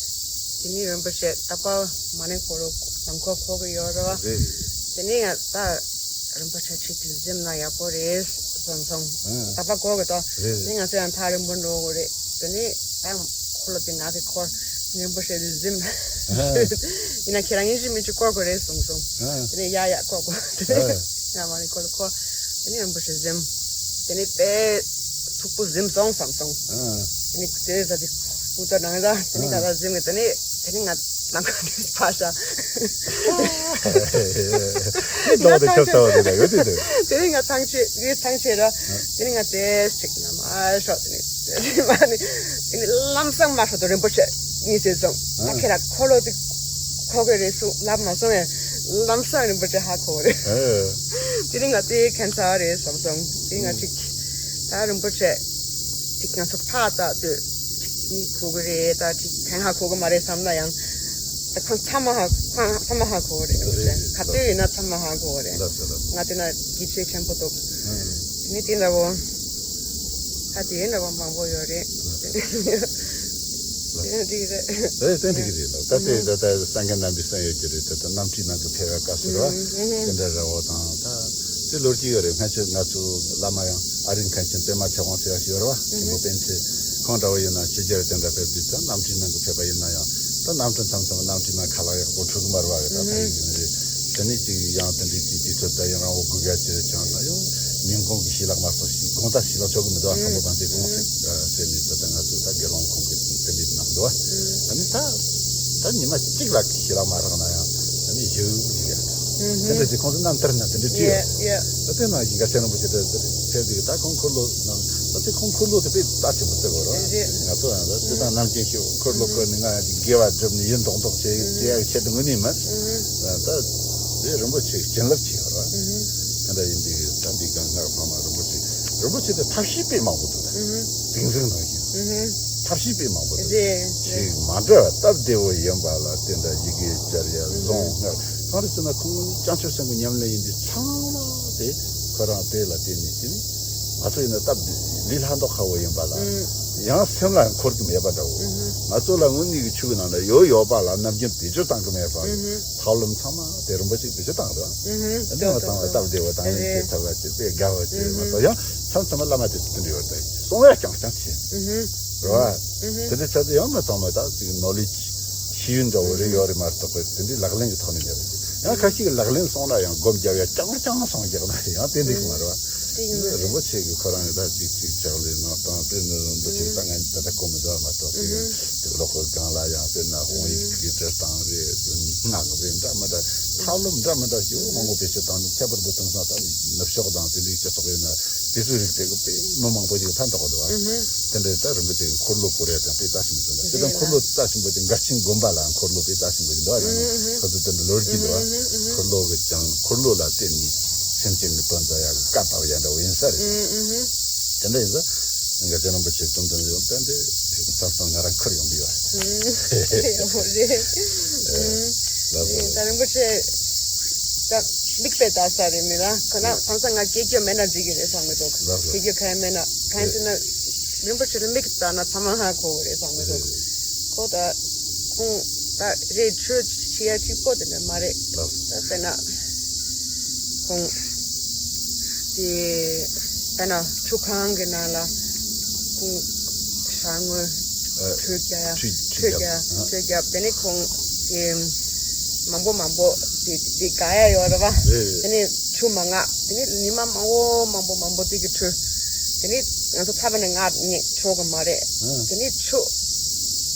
དེ་ནས་རིན་པོ་ཆེ་རྟག་པར་མ་ཎི་འཁོར་ལོ་ནང་འཁོར་འཁོར་གི་ཡོད་རེད་བ། རེད། དེ་ནས་ང་ད་རིན་པོ་ཆེ་ཁྲིད་དུ་གཟིམ་ན་ཡག་པོ་རེད་བསམ་སོང་། ཨ། རྟག་པར་འཁོར་གི་ཏོ། རེད། དེ་ང་ཚོ་ཡང་ཐག་རིང་པོ་འགྲོ་དགོས་རེད། དེ་ནས་ད་འཁོར་ལོ་དེ་ང་གི་འཁོར། རིན་པོ་ཆེ་དེ་གཟིམ། ཨ། ཡིན་ན་ཁྱེད་རང་ཡིན་གཅིག་མིན་གཅིག་བསྐོར་དགོས་རེད་གསུངས་སོང་། ཨ། དེ་ནས་ཡ་ཡ་བསྐོར་དགོས། དེ་ནས་ཨ། ཡ་མ་རེད་བསྐོར་ལ་བསྐོར། དེ་ནས་རིན་པོ་ཆེ་གཟིམ། དེ་ནས་དཔེ་མཐུག་པོ་གཟིམ་སོང་བསམ་སོང་། ཨ། དེ་ནས་དེ་ཟ་དེ་ཧུ་ཏོ་ནང་ཟ་དེ་ནས་ཨ། ག་ཟ་གཟིམ་གི་དེ་ནས་དེ་ནས་ང་ནང་ཁ་དུ་ཕར་ཤ། ང་ཐང་ཆད། དེ་ནས་ང་ཐང་ཆད་ར། དེ་ནས་ང་དེ་ཞིག་ན་མ་ཤོག་དེ་ནས། དེ་ནི་ལམ་སང་མ་ཧྲ་དོ་རིན་པོ་ཆེ་གཉིས་ཟེར་སོང་། ད་ཨ། ཁྱེད་རང་འཁོར་ལོ་དེ་འཁོར་གི་རེད་གསུངས་ལབ་མ་སོང་བས། ལམ་སང་རིན་པོ་ཆེ་ཧ་གོ་བ་རེད། ཨ། དེ་རིང་ང་དེ་ཁན་ཚ་རེད་བསམ་སོང་། དེ་ང་ཅིག་ད་རིན་པོ་ཆེ་ཅིག་ང་ཚོ་ཕར་ལྟ་དུས་ཅིག་གཉིད་ཁུག་གི་རེད། ད་ཅིག་གན་ཧ་གོ་གི་མ་རེད་བསམ་ན་ཡང་ད་ཁོང་ཚང་མ་ཧ་ཁོང་ཚང་མ་ཧ་གོ་བ་རེད། རིན་པོ་ཆེ་རེད། ག་དུས་ཡིན་ན་ཚང་མ་ཧ་གོ་བ་རེད། ལགས་སོ་ལགས་སོ། ང་དེ་ན་ཡིད་ཆེས་ཆེན་པོ་འདུག་ཨ། དེ་ནི་དེ་འདྲ་བོ། ད་དེ་འདྲ་བོ་མང་པོ་ཡོད་རེད། ལགས། དེ་འགྲིག་རེད། རེད་དེ་འགྲིག་གི་རེད་ལགས། ད་དེ་ད་ད་སངས་རྒྱས་རྣམ་པའི་སེམས་ཡོད་ཀྱི་རེད། ད་ད་རྣམ་འཕྲུལ་ནང་གི་ཕེབས་པའི་སྐབས་སུ་རེད་བ། དེ་འདྲ་རེད་བོ་དང་ད་དེ་ལོ་རྒྱུས་ཡོད་རེད། སྔ་ཕྱི་ང་ཚོ་བླ་མ་ཡང་ཨ་རིག་མཁན་ཆེན་པད་མ་ཆོས་དབང་ཟེར་བ་ཞིག་ཡོད་རེད་བ། ཆེན་པོ་པཎ་ཆེན་ཁོང་འདྲ་བོ་ཡིན་ན་ཕྱི་རྒྱལ་དེ་འདྲ་ཕེབས་དུས་ད་རྣམ་འཕྲུལ་ནང་གི་ཕེབས་པ་ཡིན་ན་ཡང་ད་རྣམ་འཕྲུལ་མཚམས་མཚམས་རྣམ་འཕྲུལ་ནང་ཁ་ལག་ཡག་པོ་འཁྲུ་གི་མ་རེད་བ། རེད་ད་ཕ་ཡུལ་གི་མི་རེད། དེ་ནས་ཅིག་ཡང་དེ་འདྲའི་ཅིག་དུས་ཚོད་ད་ཡང་རང་དབང་དགོས་གལ་ཆེ་ཆུང་ན་ཡང་ཉིན་གུང་གི་ཞལ་ལག་མ་གཏོགས་ཤིག་དགོང་དག་ཞལ་ལག་ཆོག་གི་མི་འདུག་ཨ། ཁམས་པ་བང་ཆེན་གུང་སེང་ཟེར་ནས་ད་ལྟ་ང་ཚོ་ད་དགེ་སློང་ཁོང་གི་དེ་འདྲའི་གནང་འདུག་ཨ་ནི་ད་ད་ཉི་མ་གཅིག་ལ་ཞལ་ལག་མ་རག་ན་ཡང་ཨ་ནི་བཞུགས་བཞུགས་ཡ་དེ་འདྲ་ཅིག་ཁོང་ཚོ་རྣམ་ཐར་ན་དེ་འདྲ་བྲིས་ཡོད། ད་དེ་ན་ཡིན་ག་ཚེ་རིང་པོ་ཆེ་ད་ཕེབས་དུས་ད་ཁོང་འཁོར་ལོ་ནང་ད་དེ་ཁོང་འཁོར་ལོ་དེ་དཔེ་རྩ་ཆེན་པོ་བརྩི་དགོས་རེད། ང་ཚོ་ཡང་ད་དེ་དང་ནམ་རྒྱུན་ཞིག་འཁོར་ལོ་བསྐོར་ནས་ང་ཡང་ཅིག་དགེ་བ་སྒྲུབ་ནས་ཡིན་མདོག་མདོག་བྱེད་བྱེད་ཡ་ཆེད་དུ་ངོས་ནས་མིན། ད། དེ་རིན་པོ་ཆེ་བྱིན་རླབས་ཆེ་བ་རེད། དེ་འདྲ་ཡིན་དུས་ད་འདི་གང་སྔར་ཚང་མ་རིན་པོ་ཆེ། རིན་པོ་ཆེ་དེ་ཐབས་ཤེས་དཔེ་མང་པོ་འདུག་ད་དེང་སང་ནང་བཞིན་ཐབས་ཤེས་དཔེ་མང་པོ་འདུག་རེད། ཆེས་མ་འདྲ་བ་སྟབས་བདེ་བོ་ཡིན་པ་ལ་དེ་འདྲ་ཡི་གེ་སྦྱར་ཡ་རྫོང་སྔར་གང་རེད་ཟེར་ན། ཁོང་ནི་བྱང་ཆུབ་སེམས་ཀྱི་ཉམས་ལེན་ཡིན་དུས་ཚང་མ་དེ་ཁོ་རང་དེ་ལ་བརྟེན་ནས་དེ་ནི་ང་ཚོ་ཡིན་ན་སྟབས་བདེ་ལས་སླ་མདོག་ཁ་བོ་ཡིན་པ་ལ་ཡང་སེམས་ལ་འཁོར་གྱི་མེད་པ་འདྲ་བོ། ང་ཚོ་ལ་དངོས་གནས་ཀྱི་ཆོས་ཀྱི་ནང་ལ་ཡོད་ཡོད་པ་ལ་ནམ་རྒྱུན་བེད་སྤྱོད་བཏང་གི་མེད་པ། ཐབས་ལམ་ཚང་མ་དེ་རིན་པོ་ཆེ་བེད་སྤྱོད་བཏང་རེད། ཨུ་ཧུ། དེ་ནས་ང་ཚང་མ་སྟབས་བདེ་བ་དང་ལེན་བྱེད་ཐུབ་པ་བྱེད་པའི་དགའ་བ་བྱེད་མ་གཏོགས་ཡང་མཚམས་མཚམས་མ་བླ་མ་དེ་ཚོ་དེ་འདྲ་ཡོད་རེད། གསུང་ཡ་རྐྱང་རྐྱང་བྱེད། རེད་བ། དེ་འདྲ་ཆགས་དུས་ཡང་མ་ཚང་མ་ད་ཅིག་ནོ་ལེཇ་ཤེས་ཡོན་འདྲ་བོ་རེ་ཡོད་རེད་མ་གཏོགས་པའི་དེ་འདྲའི་ལག་ལེན་གྱི་ཐོག་ནས་ཉར་བ་ཅིག་ཡང་ཁ་ཤས་ཀྱི་ལག་ལེན་སོང་ན་ཡང་སྒོམ་རྒྱབ་ཡ་རྐྱང་རྐྱང་སོང་རྒྱག་ན་ཡང་དེ་འདྲ་གི་མ་རེད་བ། དེ་ཡིན་རེད། རིན་པོ་ཆེ་གིས་ཁོ་རང་གི་ད་ཅིག་ཅིག་ཕྱག་ལས་གནང་སྟངས་དེ་ནི་འདི་ཅིག་ད་ང་ད་ལྟ་གོ་མི་འདུག་མ་གཏོགས་དེ་དེ་ལོག་གི་སྒང་ལ་ཡང་དཔེར་ན་དཔང་ཡིག་གི་འབྲི་སྟངས་རེད། སྔགས་རེད། འདྲ་མི་འདྲ་ཐབས་ལམ་འདྲ་མི་འདྲ་ཞིག་མང་པོ་བེད་སྤྱོད་བཏང་ནས། ཁྱད་པར་དུ་དེང་སང་ད་ནུབ་ཕྱོགས་དང་དེ་འདྲའི་སྤྱི་ཚོགས་ཡིན་ན་དེ་ཚོའི་རིགས་དེ་གི་དཔེ་མི་མང་པོ་ཞིག་ཕན་ཐོགས་འདུག་བ། དེ་འདྲའི་ད་རིན་པོ་ཆེ་གི་འཁོར་ལོ་བསྐོར་ཡ་དང་དཔེ་རྩ་ཆེན་པོ་བྱུང་། ད་དེ་ད་འཁོར་ལོ་དེ་རྩ་ཆེན་པོ་དེ་འགལ་རྐྱེན་སྒོམ་པ་ལ་འཁོར་ལོ་དཔེ་རྩ་ཆེན་པོ་ཞིག་འདུག་བ། ཡང་ན་ཁོ་ཚོ་དེ་འདྲ་ལོ་རྒྱུས་འདུག་བ། འཁོར་ལོ་གི་ཀྱང་འཁོར་ལོ་ལ་བརྟེན་ནས་སེམས་ཅན་གྱི་དོན་མཛད་ཡ་གི་བཀའ་བཏབ་ཡ་འདྲ་བོ་ཡིན་ས་རེད། དེ་འདྲ་ཡིན་ཙང་འགལ་རྐྱེན་རིན་པོ་ཆེ་གཏོང་དོན་ཡོད་པ་དེ་མཚམས་མཚམས་ང་རང་ཁུར་ཡོང་གི་ཡོད་རེད། ཡག་པོ་རེད། ལགས་སོ། ད་རིན་པོ་ཆེ་ད་མིག་དཔེ་ལྟ་ས་རེད་མི་ལ་ཁོ་ན་མཚམས་མཚམས་ང་སྐད་རྒྱབ་མེད་ན་འགྲིག་གི་རེད་བསམ་གི་འདུག་ལགས་སོ། སྐད་རྒྱབ་གང་ཡང་མེད་ན་གང་ཡིན་ཟེར་ན་རིན་པོ་ཆེ་ལ་མིག་ལྟ་ན་ཚང་མ་ཧ་གོ་གི་རེད་བསམ་གི་འདུག་ཁོ་ད་ཁོང་ད་རེད། ཆོས་བྱེད་ཡ་གཅིག་པོ་དེ་འདྲ་མ་རེད། ལགས་སོ། ད་དཔེར་ན་ཁོང་དེ་དཔེར་ན་ཆུ་ཁང་གི་ནང་ལ་ཁོང་ཞྭ་དངོས་ཨ། ཁྲུས་རྒྱག་ཡ། ཁྲུས་ཁྲུས་རྒྱག་རྒྱག་ཨ། ཁྲུས་རྒྱག་དེ་ནས་ཁོང་དེ་མང་པོ་མང་པོ་དེ་དེ་དགའ་ཡ་ཡོད་རེད་བ། རེད་རེད། དེ་ནས་ཆུ་མ་མངགས། དེ་ནས་ཉི་མ་མང་པོ་མང་པོ་མང་པོ་དེ་གི་ཁྲུས། དེ་ནས་ང་ཚོ་ཚ་བ་ནས་མངགས་ཉེ་ཆོག་གི་མ་རེད། ཨ། དེ་ནས་ཆུ་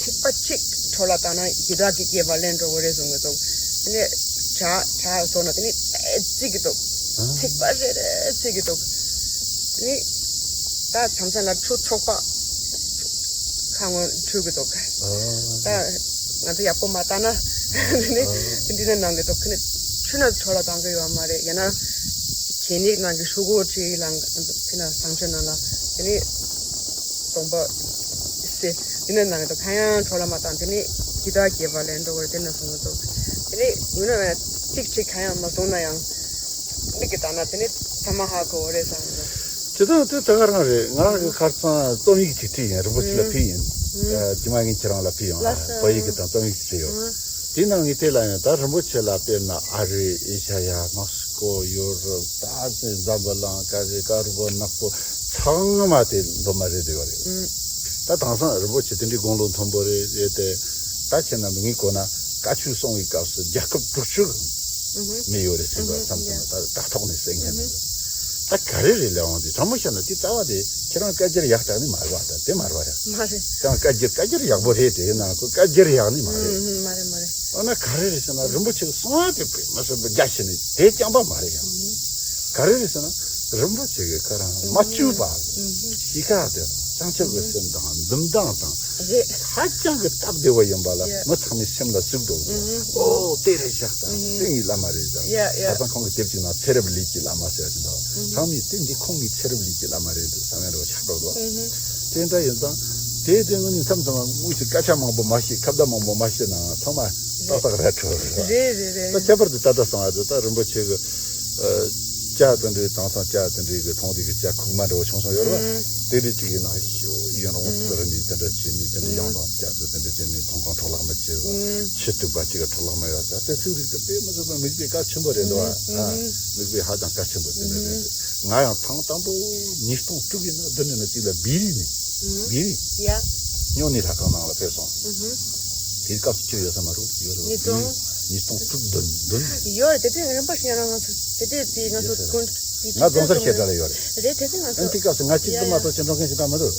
ཐིགས་པ་གཅིག་གྲོ་ལ་བཏང་ན་ཡི་དྭགས་ཀྱི་སྐྱེ་བ་ལེན་འགྲོ་གི་རེད་གསུང་གི་འདུག་དེ་ནས་བྱ་བྱ་བཟོ་ན་དེ་ནས་དཔེ་བརྩི་གི་འདུག་ཨ། ཐིགས་པ་རེ་རེ་བརྩི་གི་འདུག་དེ་ནས་ད་མཚམས་མཚམས་ལ་ཆུ་ཚོགས་པ་ཁ་ངོ་འཁྲུད་གི་འདུག་ཨ། ད་ང་ཚོ་ཡག་པོ་མ་བཏང་ན་དེ་ནས་ཨ། དེ་འདྲ་ནང་གི་འདུག་དེ་ནས་ཆུ་ནང་གྲོ་ལ་བཏང་གི་ཡོད་མ་རེད། ཡང་ན་གད་སྙིགས་ནང་གི་ཧྲུལ་པོ་ཅིག་ལ་ཕི་ན་བཟང་སྤྱོད་ནང་ལ་དེ་ནས་གདོང་པ་སེ། དེ་ནས་ནང་དུ་ཁ་ཡང་གྲོ་ལ་མ་བཏང་། དེ་ནས་ཡི་དྭགས་སྐྱེ་བ་ལེན་འགྲོ་བར་དེ་ནས་སོང་འདུག་དེ་ནས་ཡུན་རིང་བའི་གཅིག་གཅིག་ཁ་ཡང་མ་སོང་ན་ཡང་མིག་གིས་བལྟས་ན་དེ་ནས་ཚང་མ་ཧ་གོ་བ་རེད་བསམ་འདུག་དེ་དང་དེ་ད་ག་རང་རེད། ང་རང་གི་ཁ་སང་རྩོམ་ཡིག་ཅིག་བྲིས་ཡིན། རིན་པོ་ཆེ་ལ་ཕུལ་ཡིན། ཨ། རྗེས་མ་ངས་ཁྱེད་རང་ལ་ཕུལ་ཡོང་། ལགས་སོ། བོད་ཡིག་གི་དང་རྩོམ་ཡིག་ཅིག་བྲིས་ཡོད། ཨ། དེའི་ནང་གི་དེ་ལ་ཡང་ད་རིན་པོ་ཆེ་ལ་དཔེར་ན་ཨ་རི་ཨེ་ཤ་ཡ་མེག་སི་ཀོ་ཡོ་རོབ་ད་ཅི་འཛམ་བུ་གླིང་ཀ་རི་དཀར་པོ་ནག་པོ་ཚང་མ་དེ་མདོ་སྨད་རེད་བསྡད་ཡོད་རེད། ཨུམ། ད་དེང་སང་རིན་པོ་ཆེ་དེ་འདྲའི་དགུང་ལོ་མཐོན་པོ་རེད་རེད་དེ། ད་ཁྱེད་རྣམ་པས་ངས་གོ་ན་བཀའ་ཆོས་གསུང་བའི་སྐབས་སུ་རྒྱལ་ཁབ་དྲུག་ཅུ་ཨུ་ཧུམ། མི་ཡོད་རེད་ཟེར་བ། ཨུ་ཧུམ། མཚམས་མཚམས་ད་དྲ་ཐོག་ནས་གསན་མཁན་རེད། ད་ག་རེ་རེད་ལབ་ཡོང་དུས་དྲང་མོ་བཤད་ན་དེ་རྩ་བ་དེ་ཁྱེད་རང་བཀའ་རྒྱར་ཡག་དྲགས་ནི་མ་རེད་བ། ད་དེ་མ་རེད་བ་ཡ། མ་རེད། ཁྱེད་རང་བཀའ་རྒྱར་བཀའ་རྒྱར་ཡག་པོ་རེད་དེ་ཡིན་ན་ཁོ་བཀའ་རྒྱར་ཡག་ནི་མ་རེད། ཨུ་ཧུམ། མ་རེད་མ་རེད། འོ་ན་ག་རེ་རེད་ཟེར་ན་རིན་པོ་ཆེ་གི་གསུང་བ་དེ་དཔེ་མི་སྲིད་པ་རྒྱ་ཆེ་ནི་དེ་རྐྱང་པ་མ་རེད་ཡང་། ག་རེ་རེད་ཟེར་ན་རིན་པོ་ཆེ་གི་ཁོ་རང་མ་བཅོས་པ་གཤིས་ཀ་དེ་དང་བྱང་ཆུབ་ཀྱི་སེམས་དང་འཛུམ་མདངས་དང་རེད། ཧ་ཅང་གི་སྟབས་བདེ་བོ་ཡིན་པ་ལ་ཡ། མི་ཚང་མའི་སེམས་ལ་ཟུག་འགྲོ་གི་འདུག་ཨོ་དེ་རེད་བཞག་ད་དེ་ངའི་བླ་མ་རེད་ཟེར། ཡ་ཡ། ཁ་སང་ཁོང་གི་དེབ་ཅིག་ནང་ཚེ་རབས་ལས་ཀྱི་བླ་མ་ཟེར་བ་ཞིག་འདུག་ཚང་མས་དེ་འདི་ཁོང་གི་ཚེ་རབས་ལས་ཀྱི་བླ་མ་རེད་འདུག་བསམ་ཡ་འདྲ་བོ་ཆགས་འགྲོ་གི་འདུག་དེ་འདྲ་ཡིན་ཙང་དེ་དེ་ངོས་ནས་མཚམས་མཚམས་དངོས་སུ་སྐད་ཆ་མང་པོ་མ་བཤད། ཁ་བརྡ་མང་པོ་མ་བཤད་ནའང་ཚང་མ་ཏག་ཏག་ར་འཕྲོད་རེད། རེད་རེད་རེད། ད་ཁྱད་པར་དུ་ད་ལྟ་སོང་བ་དེ་ད་རིན་པོ་ཆེ་གི་ཨ་ཇ་དེ་འདྲའི་དེང་སང་ཇ་དེ་འདྲའི་གི་འཐུང་དེ་གི་ཇ་ཁུག་མ་འདྲ་བོ་ཆུང་ཆུང་ཡོད་རེད་བ། དེ་འདྲའི་གཅིག་ཡིན་ན་ཞོ་ཡིན་རུང་བཙིར་ནས་དེ་འདྲ་བྱས་ནས་དེ་འདྲ་ཡང་དང་བསྐྱར་དུ་དེ་འདྲ་བྱས་ནས་འཐུང་ཁང་འཕྲོ་བརླག་མི་བྱེད་པ། ཕྱི་སྟུག་པ་གཅིག་ག་འཕྲོ་བརླག་མི་ཡོང་ཅག་དེ་ཚོའི་རིགས་དེ་དཔེ་མི་སྲིད་པ་མིག་དཔེ་གལ་ཆེན་པོ་རེད་འདུག་བ། མིག་དཔེ་ཧ་ཅང་གལ་ཆེན་པོ་དེ་འདྲ་རེད། ང་ཡང་ཐེངས་དང་པོ་ཉིས་སྟོང་དྲུག་གི་ནང་བདུན་ནས་ན་གཅིག་ལ་བི་རི་ནས་བི་རི་ཡ། སྨྱུང་གནས་ལྷ་ཁང་ནང་ལ་ཕེབས་སོང་། དེའི་སྐབས་སུ་ཁྱོད་ཡོད་ས་མ་རེད། ཡོད་རེད། ཉིས་སྟོང་། ཉིས་སྟོང་དྲུག་བདུན་བདུན། ཡོད་རེད། དེ་དུས་རིན་པོ་ཆེ་ཡང་ང་ཚོ་དེ་དུས་དེ་ང་ཚོ་ཡོད་ས་རེད། དགོན་དེ་ང་རྫོང་སར་བཤད་གྲྭ་ལ་ཡོད་རེད། རེད། དེ་དུས་ང་ཚོ་ཨ་ནི་དེ་སྐབས་སུ་ང་གཅིག་ཏུ་མ་གཏོགས་ཅི་འགྲོ་མཁན་ཞིག་ད་མི་འདུག་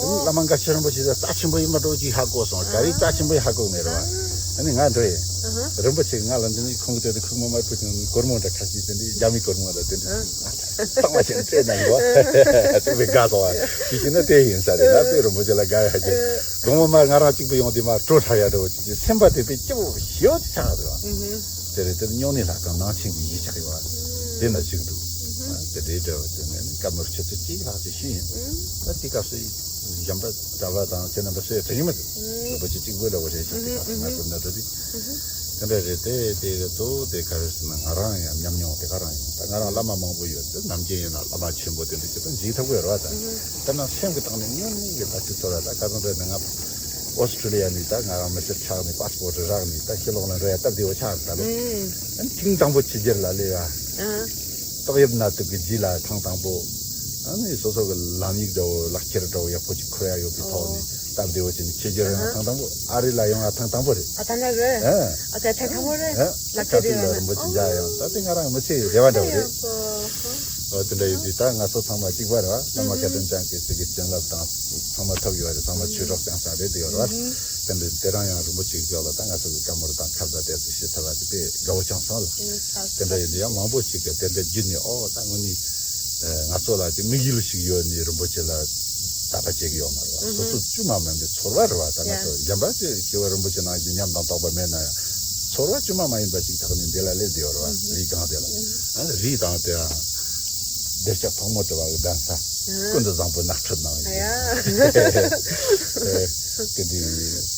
ཨོ། བླ་མ་འགའ་ཤས་རིན་པོ་ཆེ་རྩ་ཆེན་པོ་ཡིན་མ་འགྲོ་ཅིག་ཧ་གོ་སོང་། ག་རེ་རྩ་ཆེན་པོ་ཡིན་ཧ་གོ་མེད་རེད་བ། ཨ་ནི་ང་འགྲོ་ཡིན། རིན་པོ་ཆེ་གིས་ང་ལ་འདི་ནི་ཁོང་གི་དེ་དུས་ཁུག་མ་དམར་པོ་ཅན་གོར་མོ་འདྲ་ཁ་ཤས་དེ་འདྲའི་རྒྱ་མི་གོར་མོ་འདྲ་དེ་འདྲ་ཨ། གཙང་མ་བྱས་ནས་སྤྲད་གནང་གི་འདུག་དེ་དཔེ་དགའ་སོང་བ། ཅི་ཞིག་ན་དེ་ཡིན་ས་རེད། ང་དཔེ་རིན་པོ་ཆེ་ལ་དགའ་ཡ་ཅིག་དགོང་མོ་མ་ང་རང་གཅིག་པུ་ཡོང་དུས་མ་བྲོ་ཧྲ་ཡ་འདྲ་བོ་ཅིག་ཅིག་སེམས་པ་དེ་དཔེ་སྐྱིད་པོ་ཞེ་པོ་ཅིག་ཆགས་འདུག་བ། དེ་རེད། དེ་སྨྱུང་གནས་ལྷ་ཁང་ནང་ཆེན་གྱི་གཞིས་ཆགས་ཡོད་པ་དེ་ན་བཞུགས་འདུག། དེ་འདྲའི་འདྲ་བ་དེ་ནས་ནི་བཀའ་མོལ་ཆུ་ཚོད་གཅིག་ལྷག་ཅིག་ཞུས་ཡིན། ད་དེ་སྐབས་སུ་གཞན་པ་གྲྭ་པ་དང་ཁྱེད་རྣམ་པ་སུ་ཡང་དྲན་གྱི་མི་འདུག། རིན་པོ་ཆེ་གཅིག་པོ་འདྲ་བོ་རེད་ཤག། དེ་སྐབས་སུ་ང་ཚོ་ན་འགྲོ་དུས། དེ་འདྲ་རེད། དེ་དེ་གཙོ་བོ་དེ་ག་རེ་ཟེར་ན། ང་རང་ཡང་ཉམས་མྱོང་དེ་ག་རང་ཡིན། ད་ང་རང་བླ་མ་མང་པོ་ཡོད་དེ། ནམ་རྒྱུན་ཡིན་ན་བླ་མ་ཆེན་པོ་དེ་འདྲ་ཞིག་ཏུ་མཇལ་ཐུབ་ཀྱི་ཡོད་རེད་བ། ད་དཔེར་ན་སེམས་ཀྱི་སྟེང་ནས་སྔོན་ནས་ཀྱི་ད་ཅི་ཚོར་བ། ད་ག་ཚོད་འདྲ་ནི་ང་ཨོ་སི་ཁྲུ་ལི་ཡ་ནས་ད་ང་རང་མི་ཚེ་ཆགས་ནས་པ་སི་པོར་ཊི་རག་ནས་ད་ཕྱི་ལོགས་ལ་འགྲོ་ཡ་སྟབས་བདེ་བོ་ཆགས་ད་ལོ། ཨ་ཐེངས་དང་པོ་ཕྱི་རྒྱལ་ལ་སླེབས་ཡ། ཏོག་དབྱིབས་ནད་དུག་གི་རྗེས་ལ་ཐེངས་དང་པོ། ཨ་ནི་སོ་སོ་གི་ལམ་ཡིག་འདྲ་བོ་ལག་ཁྱེར་འདྲ་བོ་ཡག་པོ་ཅིག་འཁུར་ཡ་ཡོད་པའི་ཐོག་ནས་སྟབས་བདེ་བོ་བྱས་ནས་ཕྱི་རྒྱལ་ཡོང་བ་ཐེངས་དང་པོ། ཨ་རི་ལ་ཡོང་བ་ཐེངས་དང་པོ་རེད། ཨ། ད་ནི་རེད། ཨ། ཨ། ད་ཐེངས་དང་པོ་རེད། ཨ། ལག་ཁྱེར་ཁ་ཐུག་ལ་རིན་པོ་ཆེ་མཇལ་ཡོང་། ད་དེ་ང་རང་མི་ཚེ་ཡི་རེ་བ་འདྲ་བོ་རེད། ཨོ། དེ་འདྲ་ཡིན་དུས་ད་ང་ཚོ་ཚང་མ་གཅིག་པ་རེད་བ། བླ་མ་བཀའ་དྲིན་ཅན་གྱི་ཚིག་གི་བྱིན་རླབས་དང་ཚང་མ་ཐོབ་ཡོད་རེད། ཚང་མ་ཆོས་གྲོགས་རྐྱང་རྐྱང་རེད་དེ་ཡོད་རེད་བ། དེ་འདྲ་དེ་རང་ཡང་རིན་པོ་ཆེའི་ཕྱོགས་ལ་ད་ང་ཚོ་གི་བཀའ་མོལ་དང་ཁ་བརྡ་དེ་ཚོ་བྱེད་ཐུབ་པ་དེ་དཔེ་དགའ་བོ་བྱུང་སོང་ལ། དེ་འདྲ་ཡིན་དུས་ཡང་མང་པོ་ཞིག་གིས་དེ་འདྲ་བརྒྱུད་ནས། ཨོ། ད་དངོས་གནས་ང་ཚོ་ལ་དེ་དམིགས་ཡུལ་ཞིག་ཡོད་ནས་རིན་པོ་ཆེ་ལ་དད་པ་བྱེད་ཀྱི་ཡོད་མ་རེད་བ། སོ་སོ་བཅོས་མ་མིན་པའི་ཚོར་བ་རེད་བ། ད་ང་ཚོ་གཞན་པ་ཅིག་ཞི་བ་རིན་པོ་ཆེ་ནང་གི་ཉམས་དང་རྟོགས་པ་མེད་ན་ཡང་། ཚོར་བ་བཅོས་མ་མ་ཡིན་པ་ཅིག་དག་ནས་འདི་ལ་སླེབས་བསྡད་ཡོད་རེད་བ། རིའི་སྒང་དེ་ལ། ཨ་ནི་རིའི་སྒང་དེའང་སྡེར་ཆགས་ཕག་མོ་བྲི་བ་གི་གདན་ས། ཀུན་ཏུ་བཟང་པོ་ནགས་ཁྲོད་ནང་ཡིན། དེ་འདྲའི་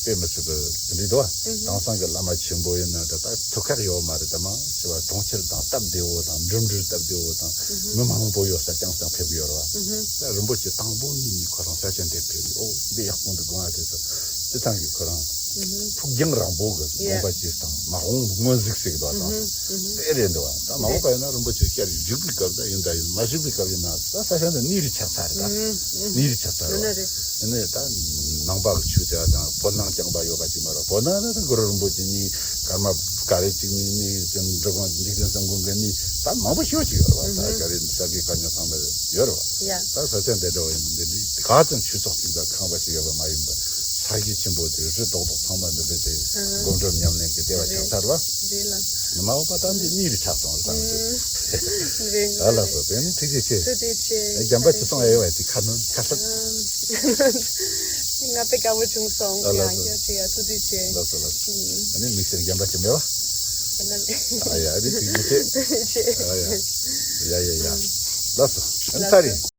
དཔེ་མི་སྲིད་པའི་དེ་འདྲའི་འདུག་བ། དེང་སང་གི་བླ་མ་ཆེན་པོ་ཡིན་ན་འདྲ། ད་ཐུག་ཁག་ཡོད་མ་རེད། ད་མང་ཆེ་བ་གྲོང་ཁྱེར་དང་སྟབས་བདེ་བོ་དང་འགྲིམ་འགྲུལ་སྟབས་བདེ་བོ་དང་མི་མང་པོ་ཡོད་ས་རྐྱང་རྐྱང་ཕེབས་ཀྱི་ཡོད་རེད་བ། ད་རིན་པོ་ཆེ་དང་པོ་ཉིད་ནས་ཁོ་རང་ས་ཆ་འདིར་ཕེབས་ནས། ཨོ། འདི་ཡག་པོ་འདུག་དགོངས་ཡ་དེ་ཚོ། དེ་ཚང་གི་ཁོ་རང་ཕུགས་རྒྱང་རིང་པོ་གི་དགོངས་པ་བཅས་དང་མ་འོངས་མངོན་གཟིགས་ཟེར་གི་འདུག་བ། དེ་རེད་འདུག་བ། ད་མ་འོངས་པ་ཡིན་ན་རིན་པོ་ཆེ་ཤར་བཞུགས་པའི་སྐབས་ད་ཡིན། ད་ཡིན་མ་བཞུགས་པའི་སྐབས་ཡིན་ན་ད་ས་ཆ་འདི་གནས་རི་ཆགས་ཚར་རེད། ད་གནས་རི་ཆགས་ཚར་རེད། ཡིན་ནའི་ད་ནང་པ་གི་ཆོས་དེ་དང་བོད་ནང་རྐྱང་པ་ཡོད་པ་ཅིག་མ་རེད། བོད་ནང་ན་ད་གུ་རུ་རིན་པོ་ཆེ་གནས། ཀརྨ་ག་རེ་ཅིག་གནས། གནས་དེ་འབྲི་གུང་འཇིག་རྟེན་གསུམ་མགོན་གྱི་གནས་ད་མང་པོ་ཞེ་པོ་ཅིག་ཡོད་རེད་བ། ད་ག་རེ་ས་དགེ་བཀའ་རྙིང་ཚང་མ་ཡོད་རེད་བ། ད་ས་ཆ་འདི་འདྲ་བ་ཡིན་ན་འདི་འདི་ག་ཙམ་ཆོས་ཚོགས་གཅིག་དང་ཁང་པ་ཞིག་ཡོད་པ་མ་ཡིན་པར། ས་གཞི་ཆེན་པོ་དེ་རི་རྡོག་རྡོག་ཚང་མ་འདི་འདྲ་དེ་སྒོམ་སྒྲུབ་ཉམས་ལེན་གྱི་ལྟེ་བ་ཆགས་ཚར་བ། རེད་ལ། མ་འོངས་པ་ད་འདི་གནས་རི་ཆགས་སོང་རེད། ད་འདི། རེད། ཨ་ལགས་སོ། དེ་ནི་ཐུགས་རྗེ་ཆེ། ཐུགས་རྗེ་ཆེ། ཨེ། རྒན་པ་ཅི་གསུང་ཨེ་ཡོད་པ་དེ་ཁ་སྣོན་ཁ་གསབ། ང་དཔེ་དགའ་བོ་བྱུང་སོང་། ཨ་ལགས་སོ། ཡང་བསྐྱར་ཅིག་ཡ་ཐུགས་རྗེ་ཆེ། ལགས་སོ་ལགས་སོ། ཨ་ནི་དམིགས་བསལ་རྒན་པ་ཅི་མེད་པ། ཨ་ཡ། ཨ་ནི་ཐུགས་རྗེ་ཆེ། ཐུགས་རྗེ་ཆེ། ཨ་ཡ། ཡ་ཡ་ཡ། ལགས་སོ། ཨ་ནི་ཚར་རེད།